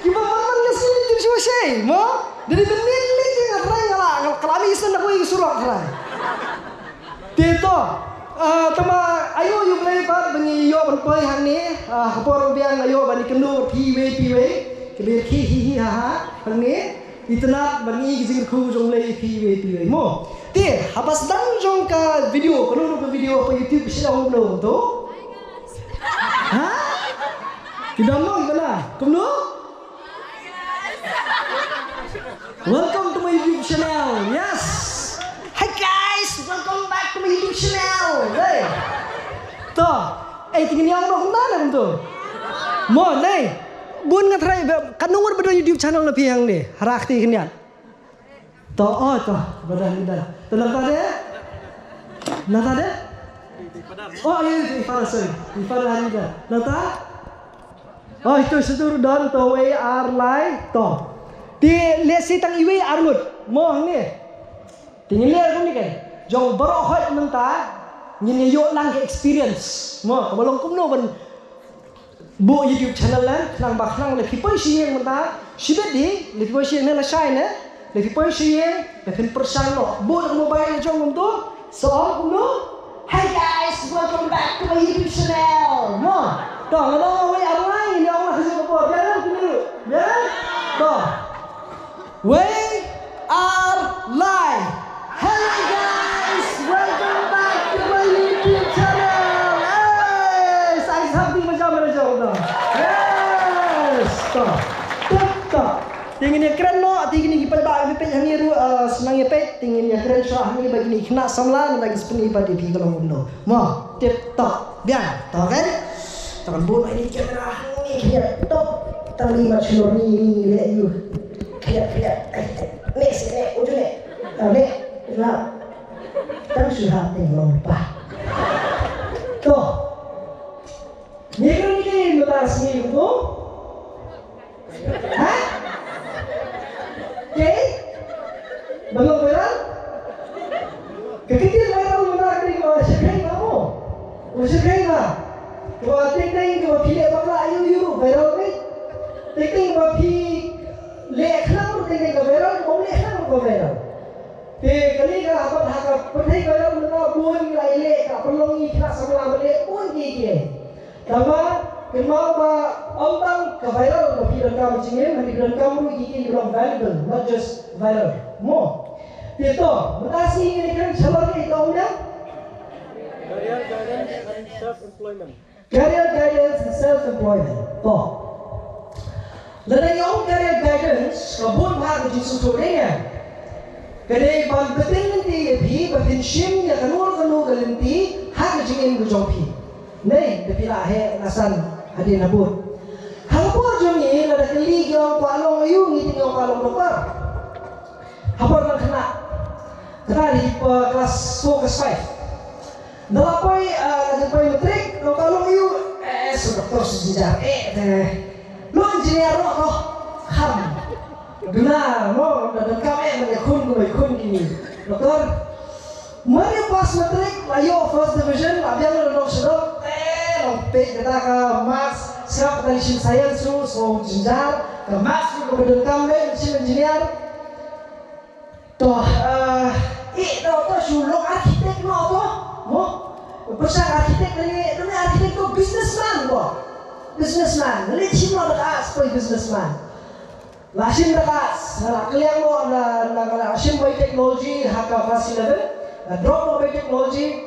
kiba man man ka sngi lynti shuwa shei, mo. Da dei ban leh lei te nga tharai nga la, nga la, ka la mih shen da kawei ka Ah, tama ayo yu blei pat ba ngi ïoh ban poi hangne, ah, ha por biang ayo ban ïakynduh phi wei phi wei. Kbir khi hi hi ha ha hangne. Itynnad ban ngi ki jingkyrkhu jong blei phi wei phi wei mo. Te haba sdang jong ka video, kano ka video pa YouTube sdang mo to? Ha? Ki dang mo ki bana. Kumno? Welcome to my YouTube channel. Yes. Hi guys, welcome back to my YouTube channel. Hey. To, eh tingin yang dong na na to. Mo, nei. Bun nga try ka nungur ba don YouTube channel na piang ni. Harak ti kniat. To, oh to, badan ni dah. To nata de? Nata de? Oh, iya, iya, Ifara, sorry. Ifara hari dah. Nata? Oh, ito sa turu don to wei ar lai to. Ti leh si tang iwei ar ngut. Mo hangne. Ti ngin leh ni kan. Jong baroh hoi mynta ngin ïoh lang ka experience. Mo ka ba long kumno ban buh YouTube channel lang khnang ba khnang leh phi poi shi ïing mynta. Shibit di leh phi poi shi ïing ne la shai ne. Leh phi poi shi ïing leh phin pyrshang noh. Buh da ka mobile jong kumto. So kumno? Hi guys, welcome back to my YouTube channel. Mo. To, nga long wei ar lai, ni ong la khasi ko por. Biar kan, biar kan? Biar kan? To. Wei ar lai. Hello guys, welcome back to my YouTube channel. Hey, sa ai sab ding ma jam na jong to. Yes, to. Tip top. Te ngin ïa kren noh, te kine ki paidbah kiba peit hangne ruh, eh, sdang ïa peit, te ngin ïa kren shuwa hangne ba kine ki khynnah samla, nangta ngin sa pyni pat ïa phi ka long kumno. Mo, tip top. Biang, to kan? To kan buh noh ïa kine ki camera hangne, khyndiat top. Tang li mat shlur ni, ni leh ïa u. Khyndiat, khyndiat. Ai, ai. Neh, seh, neh, uju neh. Ah, neh, uju hap. Tang shu hap neh long pa. To. Ngi kren ïa kine mynta sngi kumto. Ha? Kaei? Ba long viral? Ka ktien viral mynta ka dei kaba shyrkhei ba mo. Kaba shyrkhei ba. Kaba teng teng kaba phi leh bakla aiu aiu ruh viral ne. Teng teng kaba phi leh khnang ruh teng teng ka viral, kaba ym leh khnang ruh ka viral. Te kane ka hapdeng ha ka pyrthei viral mynta bun ngi la ïaleh, ka pynlong ngi khynnah samla ba leh bun kiei kiei. Tangba kynmaw ba ym tang ka viral ba phi donkam jingim, hynrei phi donkam ruh ïa ki, ki long valuable, not just viral. Mo. Te to, mynta sngi ngin ïakren shalor ïa ito ong ïa? Career guidance and self-employment. Career guidance and self-employment. To. Lada ngi ong career guidance, ka bun bha ka jingsngewthuh dei ïa. Ka dei ban pynbeit lynti ïa phi ba phin shim ïa kano kano ka lynti ha ka jingim ka jong phi. Nei, da phi la heh la san hadien habud. Ha ka por jong ngi lada kylli ki ong kwah long aiu ngi te ngi ong kwah long doktor. Ha por nang khynnah. Khynnah dei pa class four, class five. Da la poi, ah, da poi matric, long kwah long aiu, eh, sa doktor sa jynjar, eh, te. Long engineer noh, noh. Kham. Duna, mo, da donkam eh ban ïakhun, ban ïakhun kine. Doktor. Mar ïa pass matric, la ïoh first division, la biang la dok shadok, eh, la peit kata ka maths, sngap kata ka shim science ruh, so jynjar, ka maths ruh kaba donkam lei, shim engineer. To, eh, ïeh, to, to shu long architect noh to, mo? Pyrshang architect lane, lane architect to businessman to. Businessman, lane shim noh da ka arts poi businessman. La shim da ka arts, la kylliang noh na, na, la shim biotechnology ha ka class eleven, la drop noh biotechnology.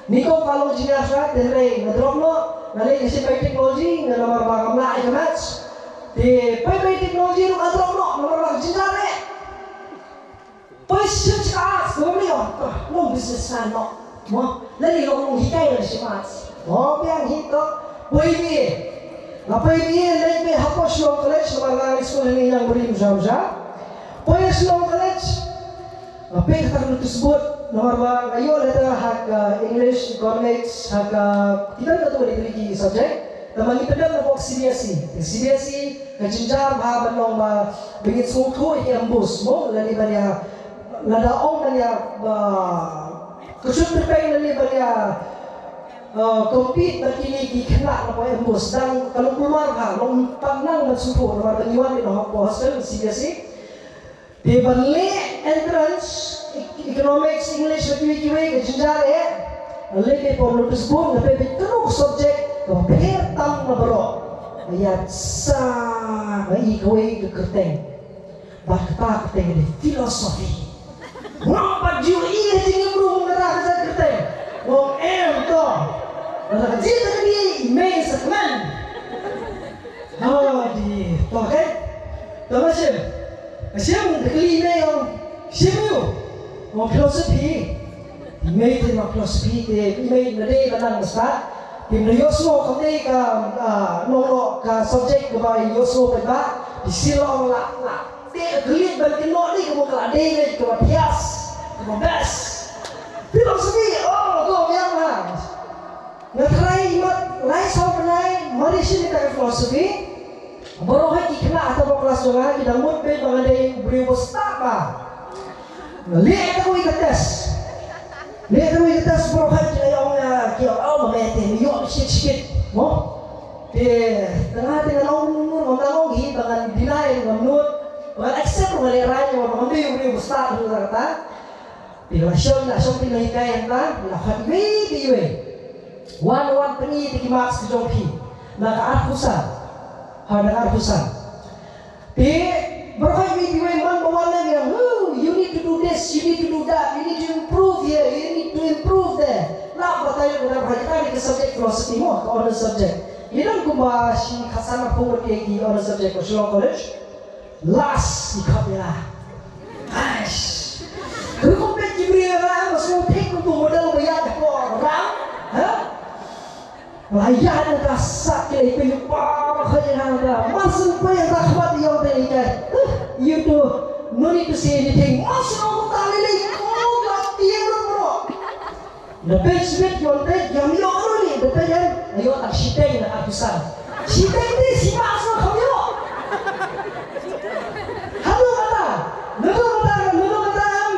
Ni ko ka long engineer shuwa, te hynrei nga drop noh, nga leit nga shim biotechnology, nga namar ba ngam lah ïa ka maths. Te poi biotechnology ruh nga drop noh, namar ba ka jynjar eh. Poi shim sha ka arts, ka bym lei ong, ka long businessman noh. Mo, lane long nonghikai lane shim arts. Mo, biang hi to, poi B A. Nga poi B A, leit beit hapoh Shillong College, namar nga ngi skul hangne ïang bri mja mja. Poi Shillong College. Nga peit kata ka notice board, namar ba nga ïoh letter ha ka English, Economics, ha ka, kita ka tu degree ki subject. Tangba ngi pyndep na bok C B S E. Ka C B S E ka jynjar bha ban long ba, ba ngin sngewthuh ïa ki M BOSE mo, lane ban ïa, lada ong ban ïa, ba, kyrshan tyrpeng lane ban ïa, uh, compete bad kine ki khynnah na poi M BOSE. Dang ka long kulmar bha, long pat nang ban sngewthuh, namar ba ngi wan ïa na hostel C B S E. Te ban leh entrance, Economics, English, kiwei kiwei ka jingjar eh. Leit peit notice board, nga peit kano ka subject kaba pher tam na baroh. Ïa sa nga i kawei ka kyrteng. Bad kata ka kyrteng ka dei philosophy. Ngam pat ju i ha jingim ruh nga da ka kyrteng. Ngam em to. Nga da ka jingkyrteng i mei sa kmen. Oh, di to, okay. To, nga shim. Nga shim, nga kylli i mei, ong, shim ïa u. Ong philosophy. I mei te ong philosophy te, i mei na dei ba nang ba stad. Te na ïohsngew kam dei ka, ah, nong noh ka subject kaba ïohsngew paidbah. Te shu la ong la, la. Te kylli ban kynnoh dei kaba ka la dei ne kaba thias, kaba best. Philosophy, oh, to biang ha. Nga try mat lai saw bnai, mari shin ïa ka philosophy. Baroh hi ki khynnah ha kata ka klas jong nga ki dang mut beit ba nga dei u briew ba stad ba. Nga leh ïa kawei ka test. Leh ïa kawei ka test baroh hi ki la ong ïa ki ong, "Oh, ma me te me ïoh shit shit." Mo? Te tang ha te nga ong, ngam ong hi ba ngan deny, ngam nud. Ba ngan accept, nga leh rai ba ngam dei u briew ba stad ha kata. Te la shong, la shong phi la hikai hangta, la khot iwei pa iwei. Wan, wan pyni ïa ki marks ka jong phi. Na ka arphew san. Ha, na ka arphew san. Te baroh iwei pa iwei man ba wan la ïa, "Oh, you need to do this, you need to do that, you need to improve here, you need to improve there." La batai na baroh, ka dei ka subject philosophy mo, ka honours subject. Ïa dang kumba shi khatsan arphew ngut ki honours subject ka Shillong College. Last i khot ïa la. Aish. Rukom peit ki briew la, ma sngewthuh kum tu model ba ïa ka por ram. Ha? La ïa na ka sat ki lei peit pa ba kha ïa na ka. Ma sngewthuh ïa ka khmat ïa ka ïa ka. Huh, you two, no need to say anything. Ma sngewthuh ta lei lei ko ka tieng ro ro. Da peit sbit, ïoh peit, ïam ïoh ruh ni, da peit ïam, ïoh tang shiteng na arphew san. Shiteng ni, shi ba sa kham ïoh. Hanu kata, nanu kata, nanu kata em,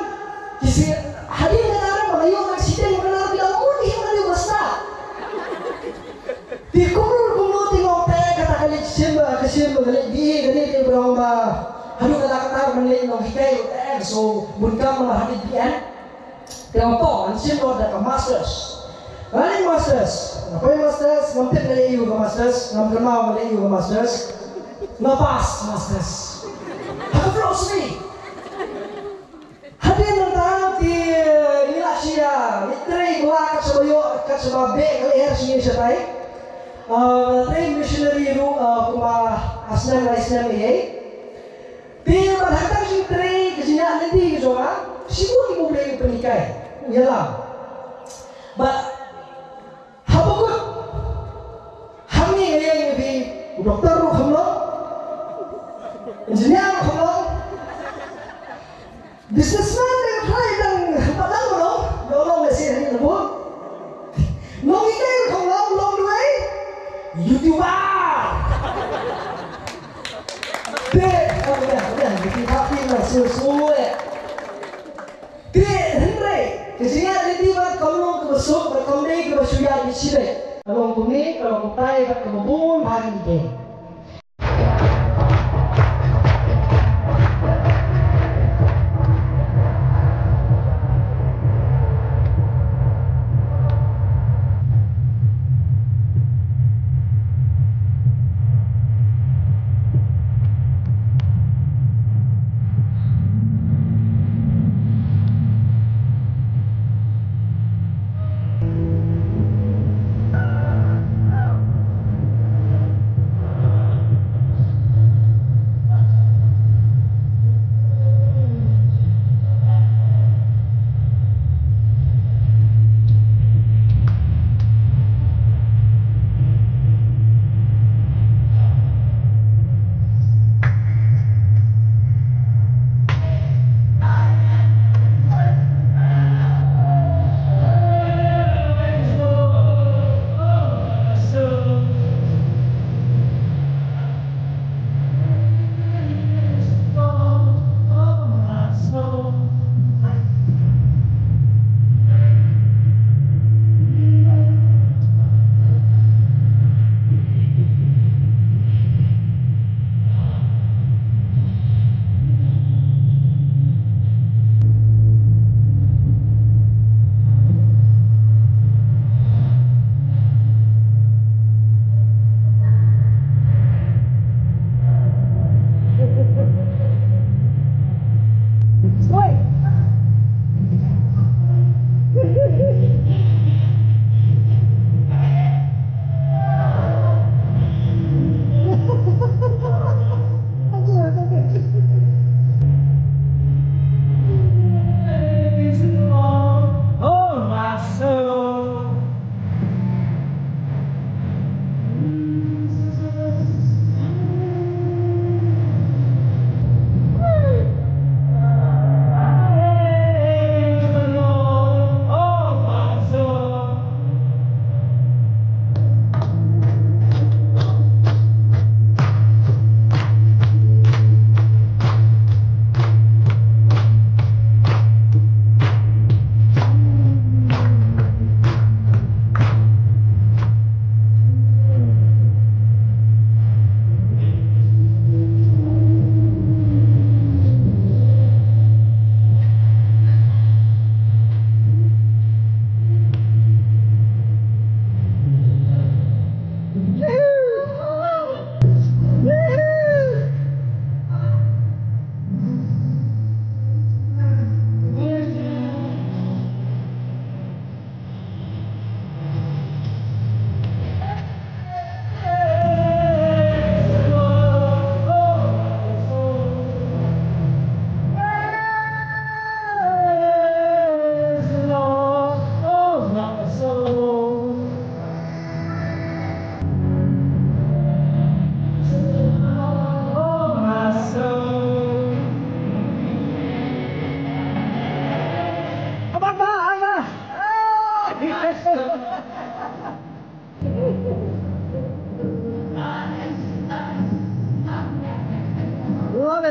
kisi, hadien kata em, ba ïoh tang shiteng, ba na arphew ïoh ni, ba ïoh basta. Ti kumno, kumno, ti ngong te, kata ka leit shim, ka shim, ka leit di, ka leit di, ba ong ba. Hanu kata kata, ba leit nong hikai, eh, so, bun kam, ba hadien di, eh. Te ong to, ngan shim noh da ka masters. Nga leh masters, nga poi masters, ngam tip nga leh aïu ka masters, ngam kynmaw nga leh aïu ka masters. Nga pass masters. Ha ka philosophy. Hadien nangta te ngi la shu ïa, ngi trei bha kat shaba ïoh, kat shaba beh ka lyer sha ngi shatai. Ah, trei missionary ruh, ah, kumba ar snem lai snem ei ei. Te bad ha kata ka jingtrei, ka jingïaid lynti ka jong nga, shibun ki Blei u pynhikai, u ïalam. Bad haba kut, hangne nga ïeng ïa phi, u doktor ruh kham long, engineer ruh kham long, businessman ruh kham long, ba dang ba long, ba long lehse hangne na bun. Nonghikai ruh kham long, long duwai, YouTuber. Te, ka biang, ka biang, ka biang, ka biang, ka biang, te, hynrei ka jingïaid lynti bad kam long kaba suk, bad kam dei kaba shu ïaid beit shibit. Ka long kumne, ka long kumtai, bad kaba bun bha ki dei.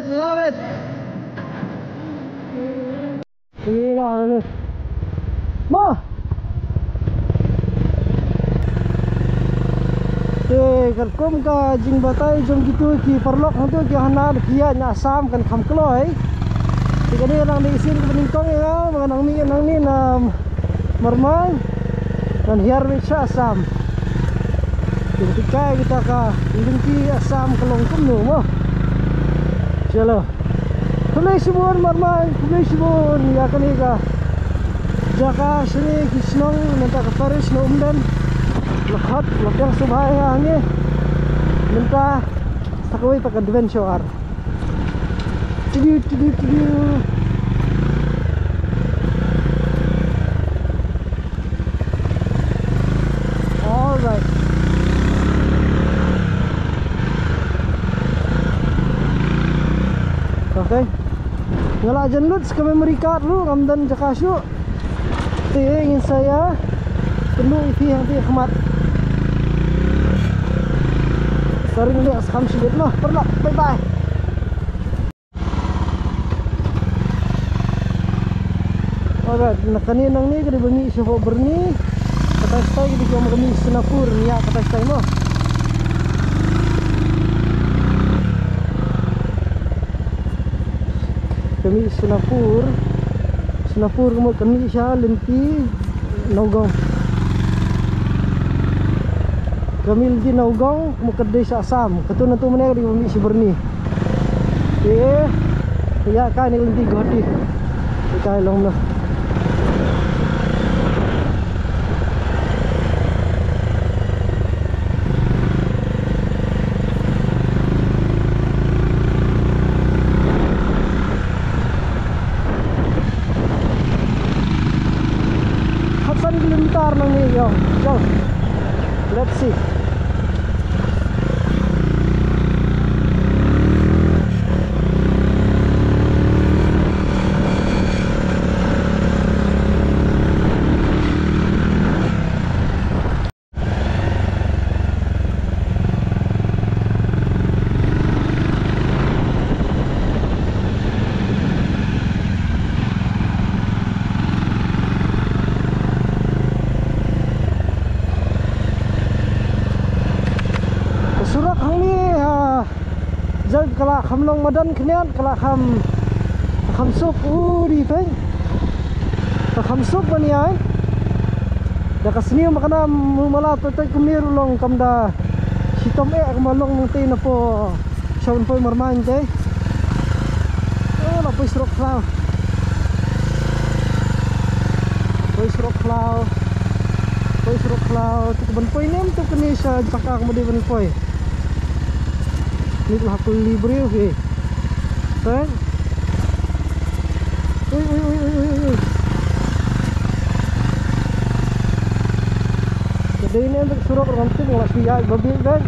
Love it. Mo. Te katkum ka jingbatai jong kito ki paralok hangto ki hana da ki ïaid na Assam kan kham kloi. Te kane nang dei sien ka nyngkong ïa nga ba nang mih nangne na Marmain. Ngan hiar beit sha Assam. Kin peit kai kita ka lynti Assam ka long kumno mo. Chalo. Khublei shibun Marmain, khublei shibun ïa kane ka jaka shane ki shnong mynta ka parish na Umden. La khot la pdiang sngewbha ïa ngi mynta sa kawei pat ka adventure. Tidiu, tidiu, tidiu. All right. Okay. Nga la jan lut ka memory card ruh, ngam don jaka shuh. Te ngin sa ïa kynduh ïa phi hangtei ha khmat. Sa ring leh sa kham shibit noh. Paralok, bye bye. Alright, na kane nangne ka dei ba mih sha Byrni. Katai shatai ka dei ka mih Sonapur, ïa katai shatai mo. Ka mih Sonapur. Sonapur ka mut ka mih sha lynti Nagaon. Ka mih lynti Nagaon ka mut ka dei sha Assam. Katu natu mynne ka dei ka mih sha Byrni. Te ïa kai ne lynti Guwahati. Te kai long na. Khatsan kilometer nangne ïa. Jong. Let's see. Ka surok hangne ha, jong ka la kham long madan khyndiat, ka la kham, ka kham suk u di peng. Ka kham suk ban ïaid. Da ka sniew ma ka nam u mala toit toit kumne ruh long kam da shitom eh kumba long nangtei napoh sha ban poi Marmain te. Oh, la poi surok khlaw. Poi surok khlaw. Poi surok khlaw. Te ka ban poi ne em te kane sha jaka kaba dei ban poi. Ni ka la hap kylli briew hi. Te. Ui, ui, ui, ui, ui, ui. Ka dei ne em te ka surok ruh ngam tip, nga la shu ïaid ba bieit beit.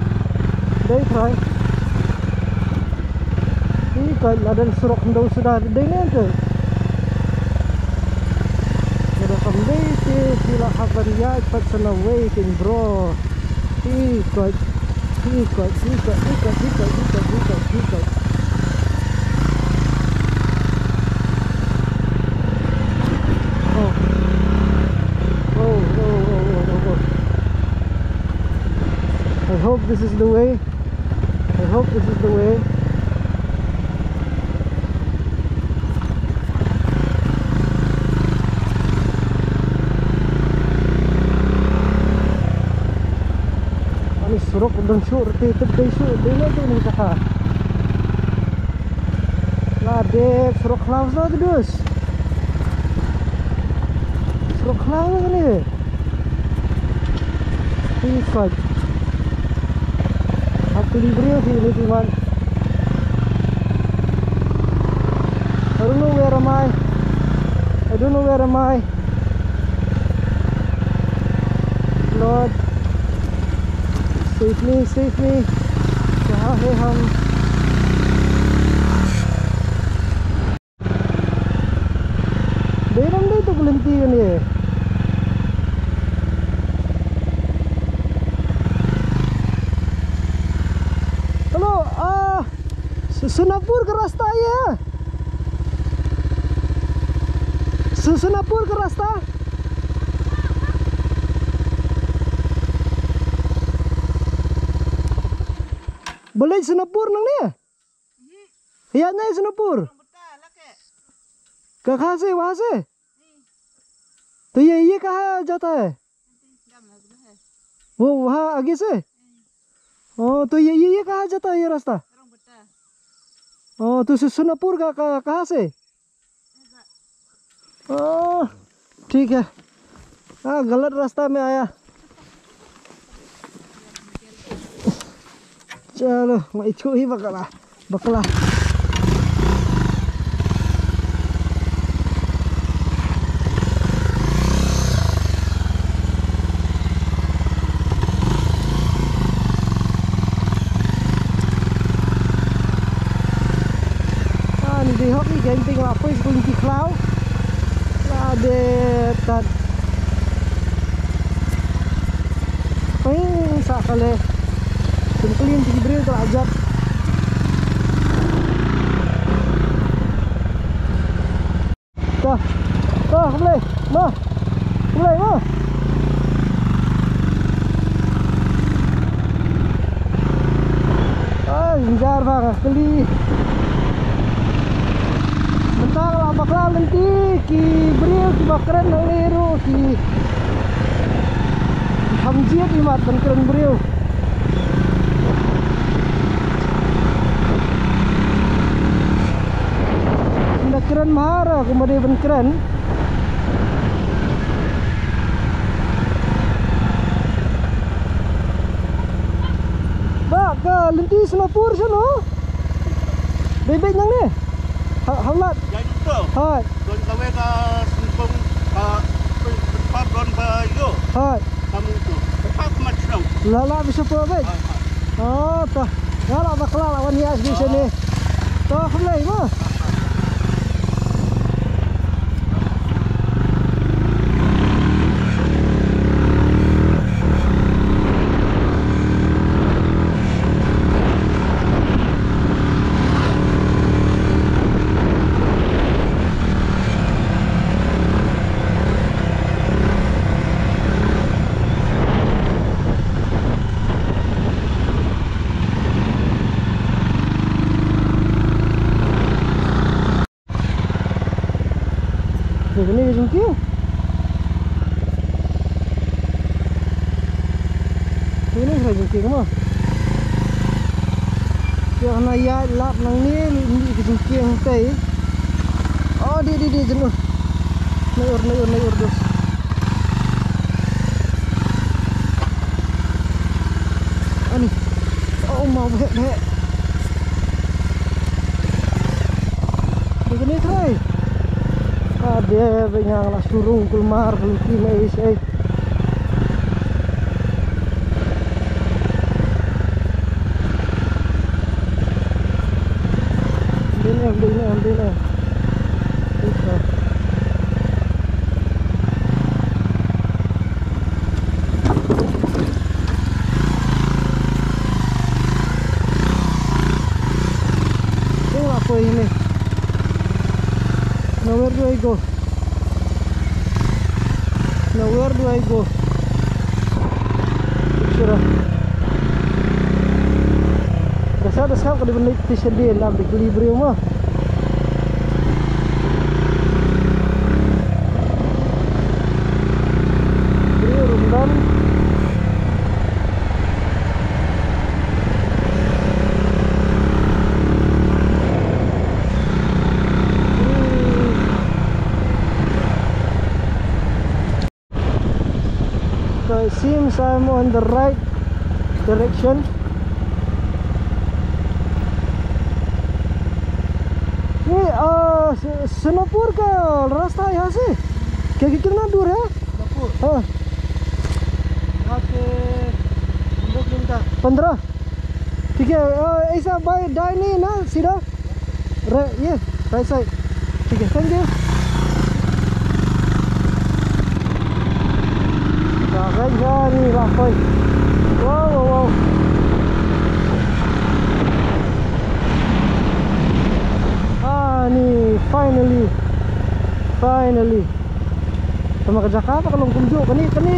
Dei trai. Ih, ka la don surok hynñiew suda, dei ne em te. Lada kam dei te phi la hap ban ïaid pat sa lawei kin bro. Ih, ka, ih, ka, ih, ka, ih, ka, ih, ka. Oh. Oh, oh, oh, oh, oh, oh. I hope this is the way. I hope this is the way. Ani surok don shuh, reti tep dei shuh, dei ne dei ni kata. La dep surok khlaw sa te dus. Surok khlaw ni. Ih, koj. Hap kylli briew phi ni phi wan. I don't know where am I. I don't know where am I. Lord, save me, save me. Kaha hai hum? Dei dang dei tu ka lynti kane. Hello, ah, Sonapur ka rasta ïa. Sonapur ka rasta. Balei Sonapur nangne? Ïa, nai Sonapur. Ka kha se, wa se. To ye, ye kaha jata hai? Wo, waha aage se? Oh, to ye, ye, ye kaha jata hai, ye rasta? Oh, to Sonapur ka, ka, kaha se? Oh, ठीक है. Ah, गलत रास्ता में आया. चलो, मैं छू ही पकड़ा. Bakla. Ah, ni dei hok ni, keiñ pynlah poi sha ki khlaw. La dei tat. Pynsa kale. Pynklin ki briew ka la jot. To. To, khublei. Mo. Khublei, mo. Ai, jynjar bha nga kylli. Mynta nga la bakla lynti ki briew kiba kren hangne ruh ki kham jied imat ban kren briew. Ynda kren mahar kumba dei ban kren. Ba ka lynti Sonapur shano? Dei beit nangne? Ha, hawlat. Jai doktor. Hai. Don kawe ka sengkong ka pempat don ba yo. Hai. Kamu tu. Empat macam. Lala bisa po beit. Hai, hai. Oh, to. Nga la bakla la wan ïa sbisa ne. To, khublei mo. Te kane ka jingkieng. Te kane ka jingkieng mo. Te hana ïaid lap nangne, ym dei ka jingkieng te. Oh, dei, dei, dei, jingur. Nai ur, nai ur, nai ur dus. Ani. Oh, ma bhek bhek. Dei kane trai. Ade beit nga la surung kulmar kulti na ei sei. Dei ne, dei ne, dei ne. Dei ne. Tingla poi ne. Now where do I go? Now where do I go? Picture. Da sah, da sah ka dei ban leit station dei, lam dei kylli briew mo. Briew ruh ym don. So it seems I'm on the right direction. ये, आ, स-, सोनापुर का रास्ता है यहाँ से? क्या, कितना दूर है? सोनापुर? हाँ। यहाँ से पन्द्रह किलोमीटर। पन्द्रह? ठीक है, अ, ऐसा बाएं दाएं नहीं है ना, सीधा? रा-, ये, राइट साइड। ठीक है, थैंक यू। Ka rai jani la poi. Wow, wow, wow. Finally. Tang ma ka jaka ba ka long kumjuh kane, kane.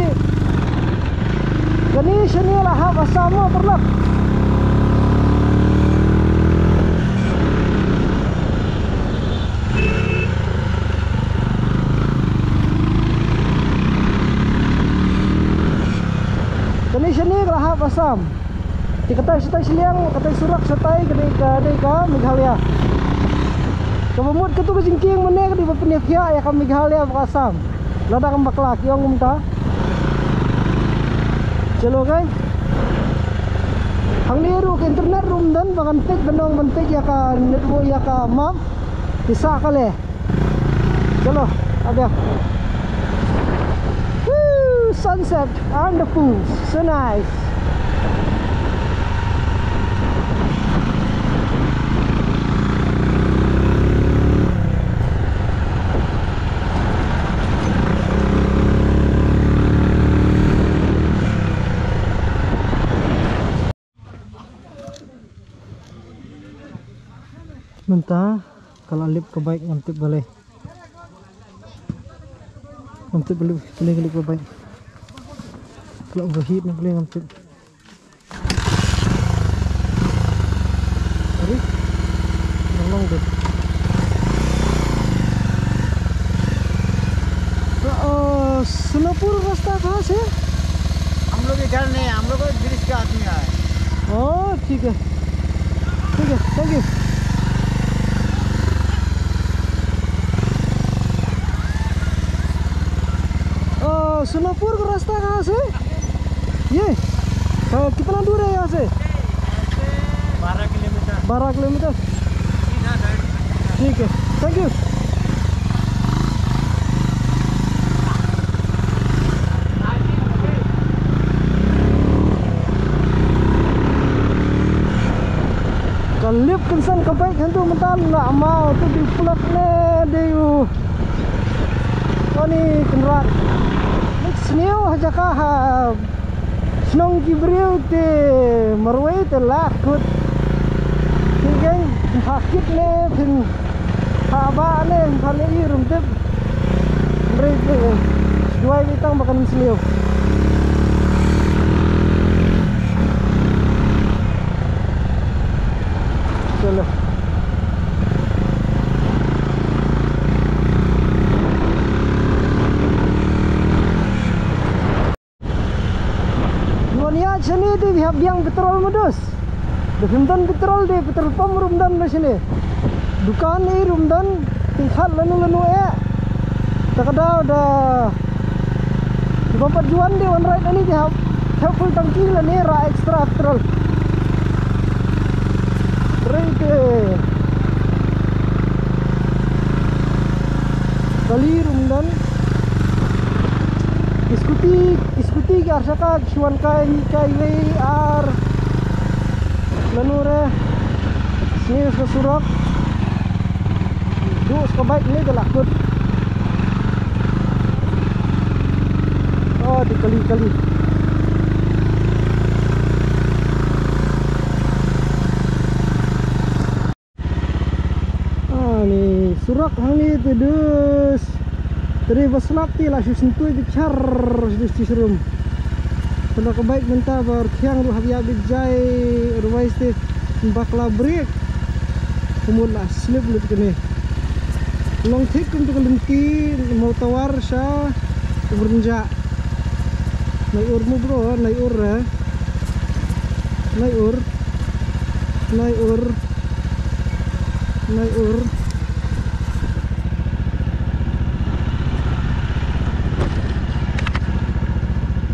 Kane shane la hap Assam mo, paralok. Kane shane ka la hap Assam. Te katai shatai shiliang, katai surak shatai ka dei ka, dei ka Meghalaya. Kaba mut katu ka jingkieng mynne ka dei ba pynïakhiah ïa ka Meghalaya bad ka Assam. Lada kam bakla ki ong kumta. Chalo kai. Hangne ruh ka internet ruh ym don ba ngan peit ban ong ban peit ïa ka network ïa ka map. Te sah ka leh. Chalo, a bia. Woo, sunset and the pools. So nice. Mynta ka la lip ka bike, ngam tip balei. Ngam tip balei, balei ka lip ka bike. Ka la overheat ne balei, ngam tip. Aduh. Tolong deh. अ, सोनापुर रास्ता कहाँ से? हम लोग इधर नहीं है, हम लोग को ब्रिज के आदमी है। ओ, ठीक है। ठीक है, thank you। अ, सोनापुर का रास्ता कहाँ से? ये? अ, कितना दूर है यहाँ से? बारह किलोमीटर। बारह किलोमीटर? ठीक है, thank you। Ka lip kynsan ka bike hyntu mynta la ma tu di plak ne de u. Ani kynrad. Nik sniew ha jaka ha. Shnong ki briew te marwei te lah kut. Phin keng, phin pha kit ne, phin pha ba ne, phin pha le i rum tip. Hynrei te, duwai bi tang ba kan sniew. Chalo. Wan ïa shane te phi hap biang petrol mo dos. Da phim don petrol te petrol pump ruh ym don da shane. Dukan ei ruh ym don, phi khat lano lano eh. Ta ka daw da. Ki bym pat ju wan te wan ride ani te hap, hap full tangki lane rah extra petrol. Ride te. Kali ruh ym don. Ki scooty, ki scooty ki ar shaka, ki shu wan kai, mih kai wei ar. Lano re. Sniew sa surok. Duh sa ka bike ne ka la kut. Oh, di kali kali. Ani surok hangne te dus. Te dei ba slap te la shu syntui te char te shu shrum. Te na ka bike mynta ba rkhiang ruh hap ïa bit jai, otherwise te bakla brake. Kumut la slip lut kane. Long thik kum tu ka lynti mo tawar sha kumrynja. Nai ur mo bro, nai ur eh. Nai ur. Nai ur. Nai ur.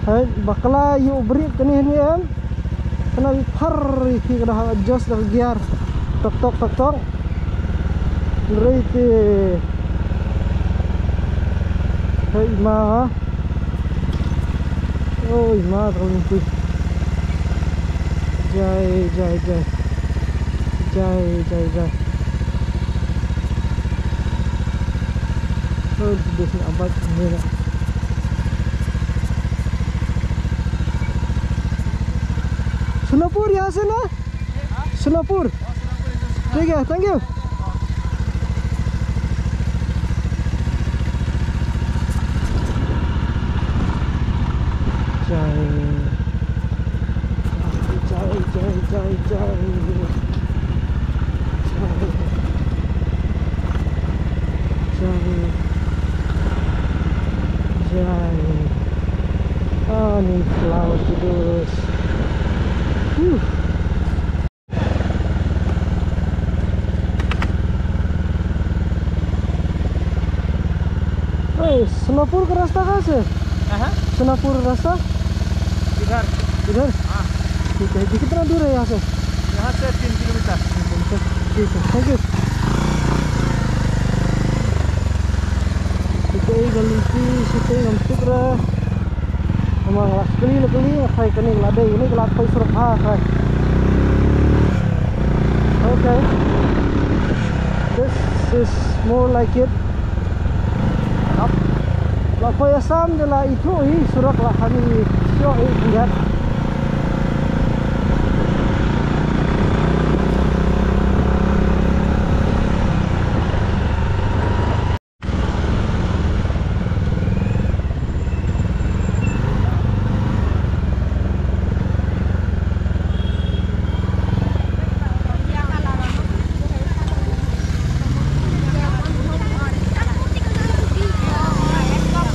Hai, bakla ïoh brake kane hangne em. Kane phar ïa ki ka da adjust da ka gear. Tok tok tok tok. Hynrei te. Hai ma ha. Oi ma, tang tu. Jai, jai, jai. Jai, jai, jai. Oi, tu dia sini abad ni lah. Sonapur ya sana? Sonapur. Thank you, thank you. Jai. Jai, jai, jai, jai, jai. Jai. Jai. Ah, ni flower terus. Huh. ए, सोनापुर का रास्ता कहाँ से? हाँ, हाँ। सोनापुर रास्ता? इधर। इधर? हाँ। ठीक है, ये कितना दूर है यहाँ से? यहाँ से तीन किलोमीटर। तीन किलोमीटर। ठीक है, thank you. Kita ïa ka lynti shiteng ngam tip re. Namar nga la kylli la kylli, nga tharai kane ka la dei, kane ka la poi surok bha, tharai. Okay. This is more like it. Hap. La poi Assam de la ithuh hi surok la hani shoh hi ngat.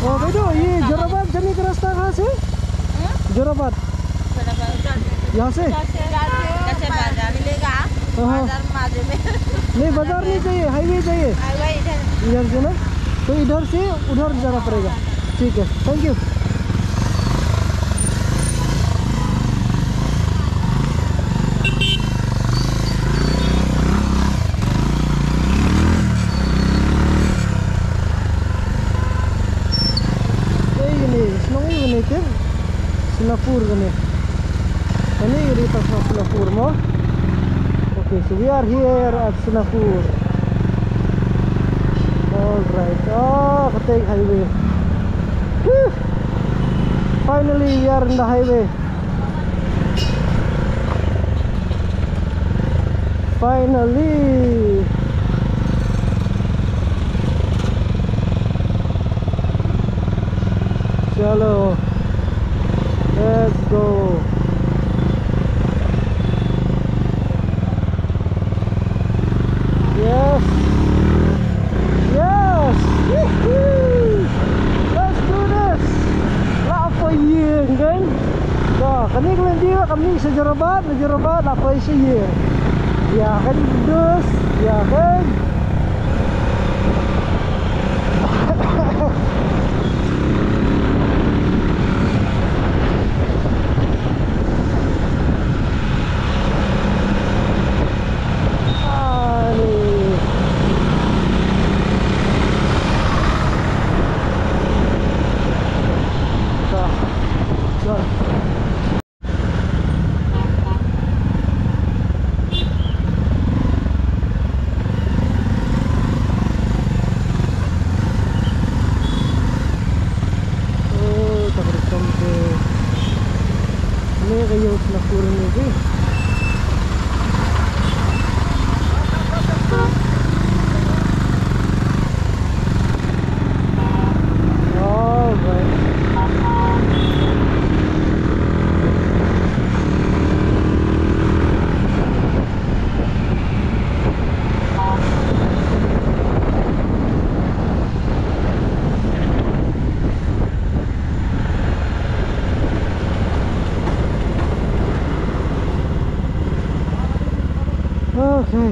ओ भाई, तो ये जोराबाद जाने का रास्ता कहाँ से? जोराबाद। यहाँ से? कैसे बाजार मिलेगा? हाँ, हाँ। बाजार में आ जाओ। नहीं, बाजार नहीं चाहिए, हाईवे चाहिए। हाईवे इधर। इधर से ना? तो इधर से उधर जाना पड़ेगा। ठीक है, thank you. Ei, kane, shnong ei kane te? Sonapur kane. Kane ka dei tang shnong Sonapur mo. Okay, so we are here at Sonapur. All right. Ah, ka tei highway. Whew. Finally, we are in the highway. Finally. Chalo. Let's go. Yes. Yes. Woohoo. Let's do this. La poi ïing kan. Da, kane ka lynti la ka mih sha Jorabat, la Jorabat la poi sha ïing. Ïa kan dus, ïa kan. Oh, tak ada sampai. Ini kayu selakur ini, sih. All right. Okay.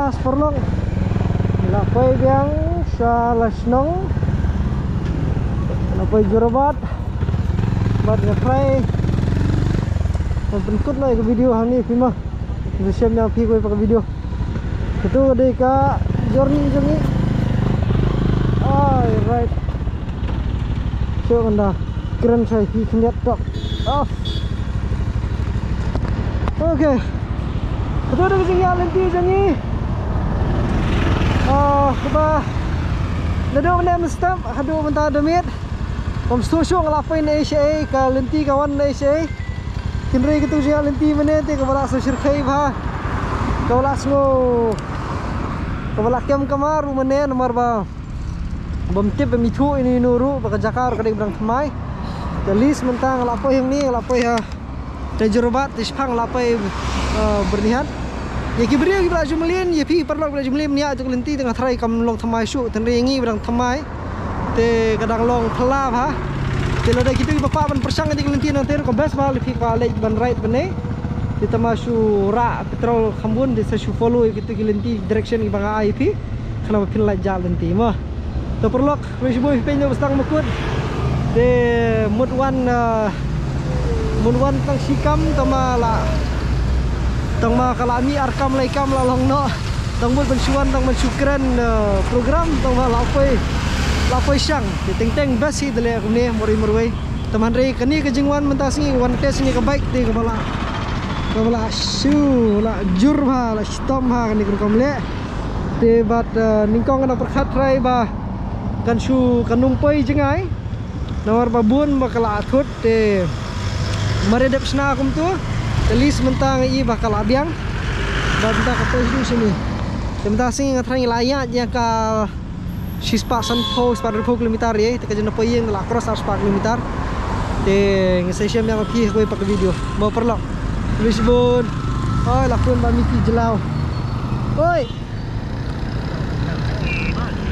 Paralok, la poi biang sha la shnong, la poi Jorabat. Bad nga try ban pynkut noh ïa ka video hangne phi ma. Nga shem ïa phi kawei pat ka video. Katu ka dei ka journey jong ngi. Ai, right. Shu ngan da kren shai phi khyndiat tok. Oh. Okay. Katu ka dei ka jingïaid lynti jong ngi. Ah, kaba naduh mynne mynstep haduh mynta da miet. Ym sngewthuh shuh nga la poi na ei sha ei, ka lynti ka wan na ei sha ei. Hynrei katu ka jingïaid lynti mynne te kaba la sngewshyrkhei bha. Kaba la sngew, kaba la kem kamar ruh mynne namar ba bym tip bym ithuh ïano ïano ruh ba ka jaka ruh ka dei ba dang thymmai. Te at least mynta nga la poi hangne, nga la poi ha, te Jorabat, te shaphang la poi, eh, Byrnihat. Ïa ki briew kiba la ju mlien, ïa phi paralok kiba la ju mlien ïa katu ka lynti te nga tharai kam long thymmai shuh, hynrei ïa ngi ba dang thymmai te ka dang long phylla bha. Te lada kito kiba kwah ban pyrshang ïa katu ka lynti nangta ruh ka best bha, lada phi kwah leit ban ride bad ne. Te tang ma shu rah petrol kham bun, te sa shu follow ïa kito ki lynti direction kiba nga ai ïa phi. Khnang ba phin lait jah lynti mo. To paralok, khublei shibun phi peit ïa u ba sdang ba kut. Te mut wan, ah, mut wan tang shi kam tang ma la, tang ma ka la mih ar kam lai kam la long noh. Tang mut ban shu wan tang ban shu kren, ah, program tang ma la poi, la poi shang. Te teng teng best hi da leh kumne marwei marwei. Te hynrei kane ka jingwan mynta sngi wan test ïa ka bike te kaba la, kaba la shu la jur bha, la shitom bha kane ka rukom leh. Te bad, eh, nyngkong nga dang pyrkhat trai ba kan shu, kan ym poi jngai. Namar ba bun ba ka la thut te mar ïa dep shna kumtu. Te at least mynta nga i ba ka la biang. Bad mynta ka poi shu shini. Te mynta sngi nga tharai ngi la ïaid ïa ka shispah sanphew, spah hynriewphew kilometer ïa, te ka jingpoi ïing la cross arspah kilometer. Te nga sa shem ïa phi ha kawei pat ka video. Mo paralok. Khublei shibun. Oi, la khun ba Miki jyllaw. Oi.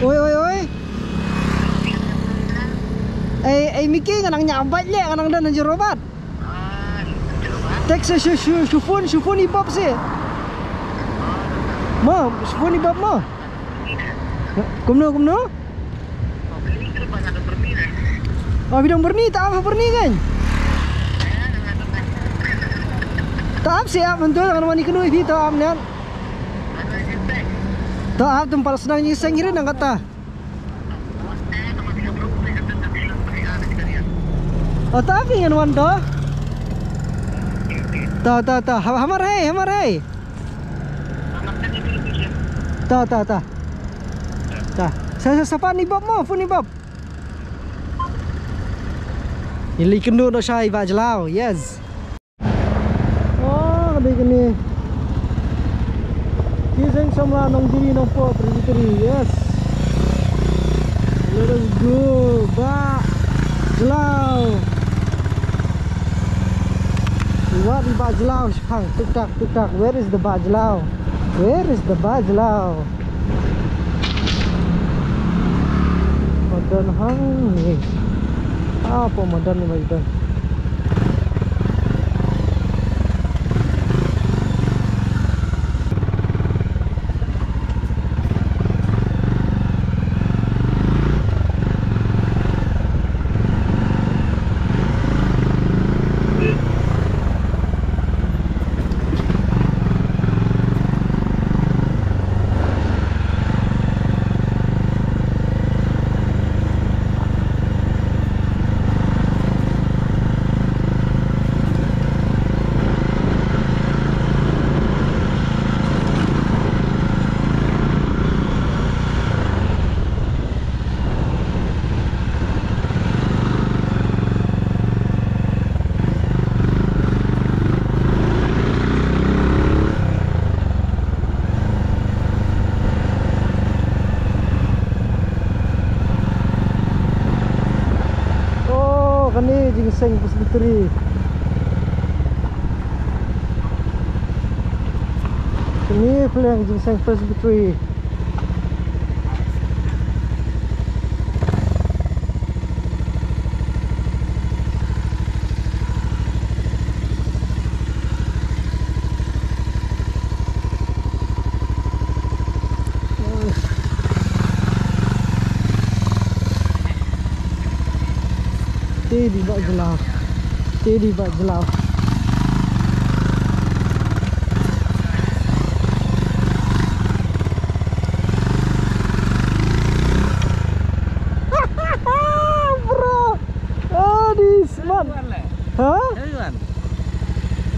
Oi, oi, oi. Ei, ei Miki, nga nang ñiah bike leh, nga nang don ha Jorabat. Text sha, sha, sha, sha phone, sha phone i Bob seh. Mo, sha phone i Bob mo. Kumno, kumno? Oh, phi don Byrni, to ap ha Byrni kan? To ap seh, ap mynta, ngan wan ïakynduh ïa phi, to ap ngan. To ap, tang pat sdang jingseng hi ruh nang kata. Oh, to ap hi ngan wan to. To, to, to. Ha, hamar hei, hamar hei. To, to, to. To. Sa, sa, sa phone i Bob mo, phone i Bob. Ngi la ïakynduh noh shai Bah Jlaw, yes. Oh, ka dei kane. Ki Seng Samla Nongjiri Nongpoh Presbytery, yes. Let us go, Bah Jlaw. Wad i Bah Jlaw shaphang, tuk tak, tuk tak. Where is the Bah Jlaw? Where is the Bah Jlaw? Madan hangne. Hapoh madan ni madan. Oh, kane Jingseng Presbytery. Kane pylliang Jingseng Presbytery. Te dei ba jyllaw. Te dei ba jyllaw. Bro. Adi smart. Ha?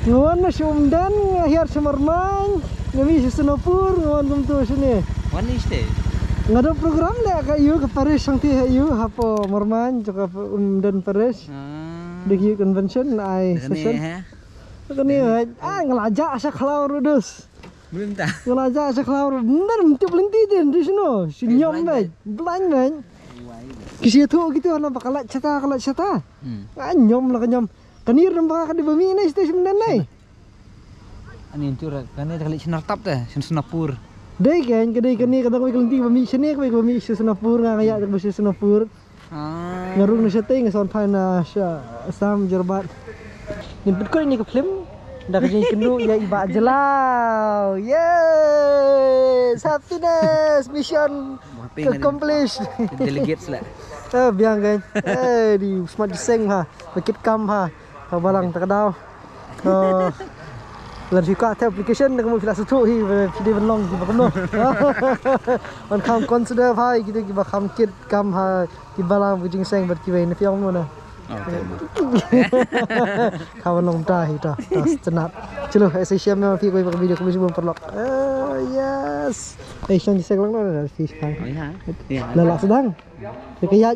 Nga wan na sha Umden, nga hiar sha Marmain, nga mih sha Sonapur, nga wan kumtu shane. Wan iste. Nga don program leh ka ïew ka parish shangti ha ïew hapoh Marmain jong ka Umden parish. Ah. Dei ki convention ai session. Kane ha. Kane ha. Ah, nga la jah sha khlaw ruh dus. Belum ta. Nga la jah sha khlaw ruh. Ym tip lynti te, te shano. Shi nyom bad. Blind bad. Ki shi tu kitu hana ba ka lait shata, ka lait shata. Hmm. Ah, nyom la ka nyom. Kane ram ba ka dei ba mih ne station dan ne. Ani tu ra, kane ka leit Shnartap te, shin Sonapur. Dei kan, ka dei kane ka dang wei ka lynti ba mih shane, ka wei ka ba mih sha Sonapur, nga nga ïa ka ba sha Sonapur. Ah. Nga rung na shatei nga son phai na sha Assam Jorbat. Ngin pynkut ïa ka film da ka jingkynduh ïa i Bah Jyllaw. Yes, happiness mission accomplished. Delegates lah. Eh, biang kan. Eh, di smat di seng ha. Bakit kam ha. Ka balang ta ka daw. Ka lada phi kwah te application da ka mut phi la sngewthuh hi, phi dei ban long hi ba kumno. Ban kham consider bha ïa kito kiba kham kit kam ha ki balang ba ka jingseng bad kiwei na phi ong kumno na. Ka ban long ta hi ta, ta sngewtynnat. Chalo, aise shem na phi kawei ba ka video kumno jubun paralok. Eh, yes. Eh, shong jingseng lang na phi shang. La la sdang. Ka ïa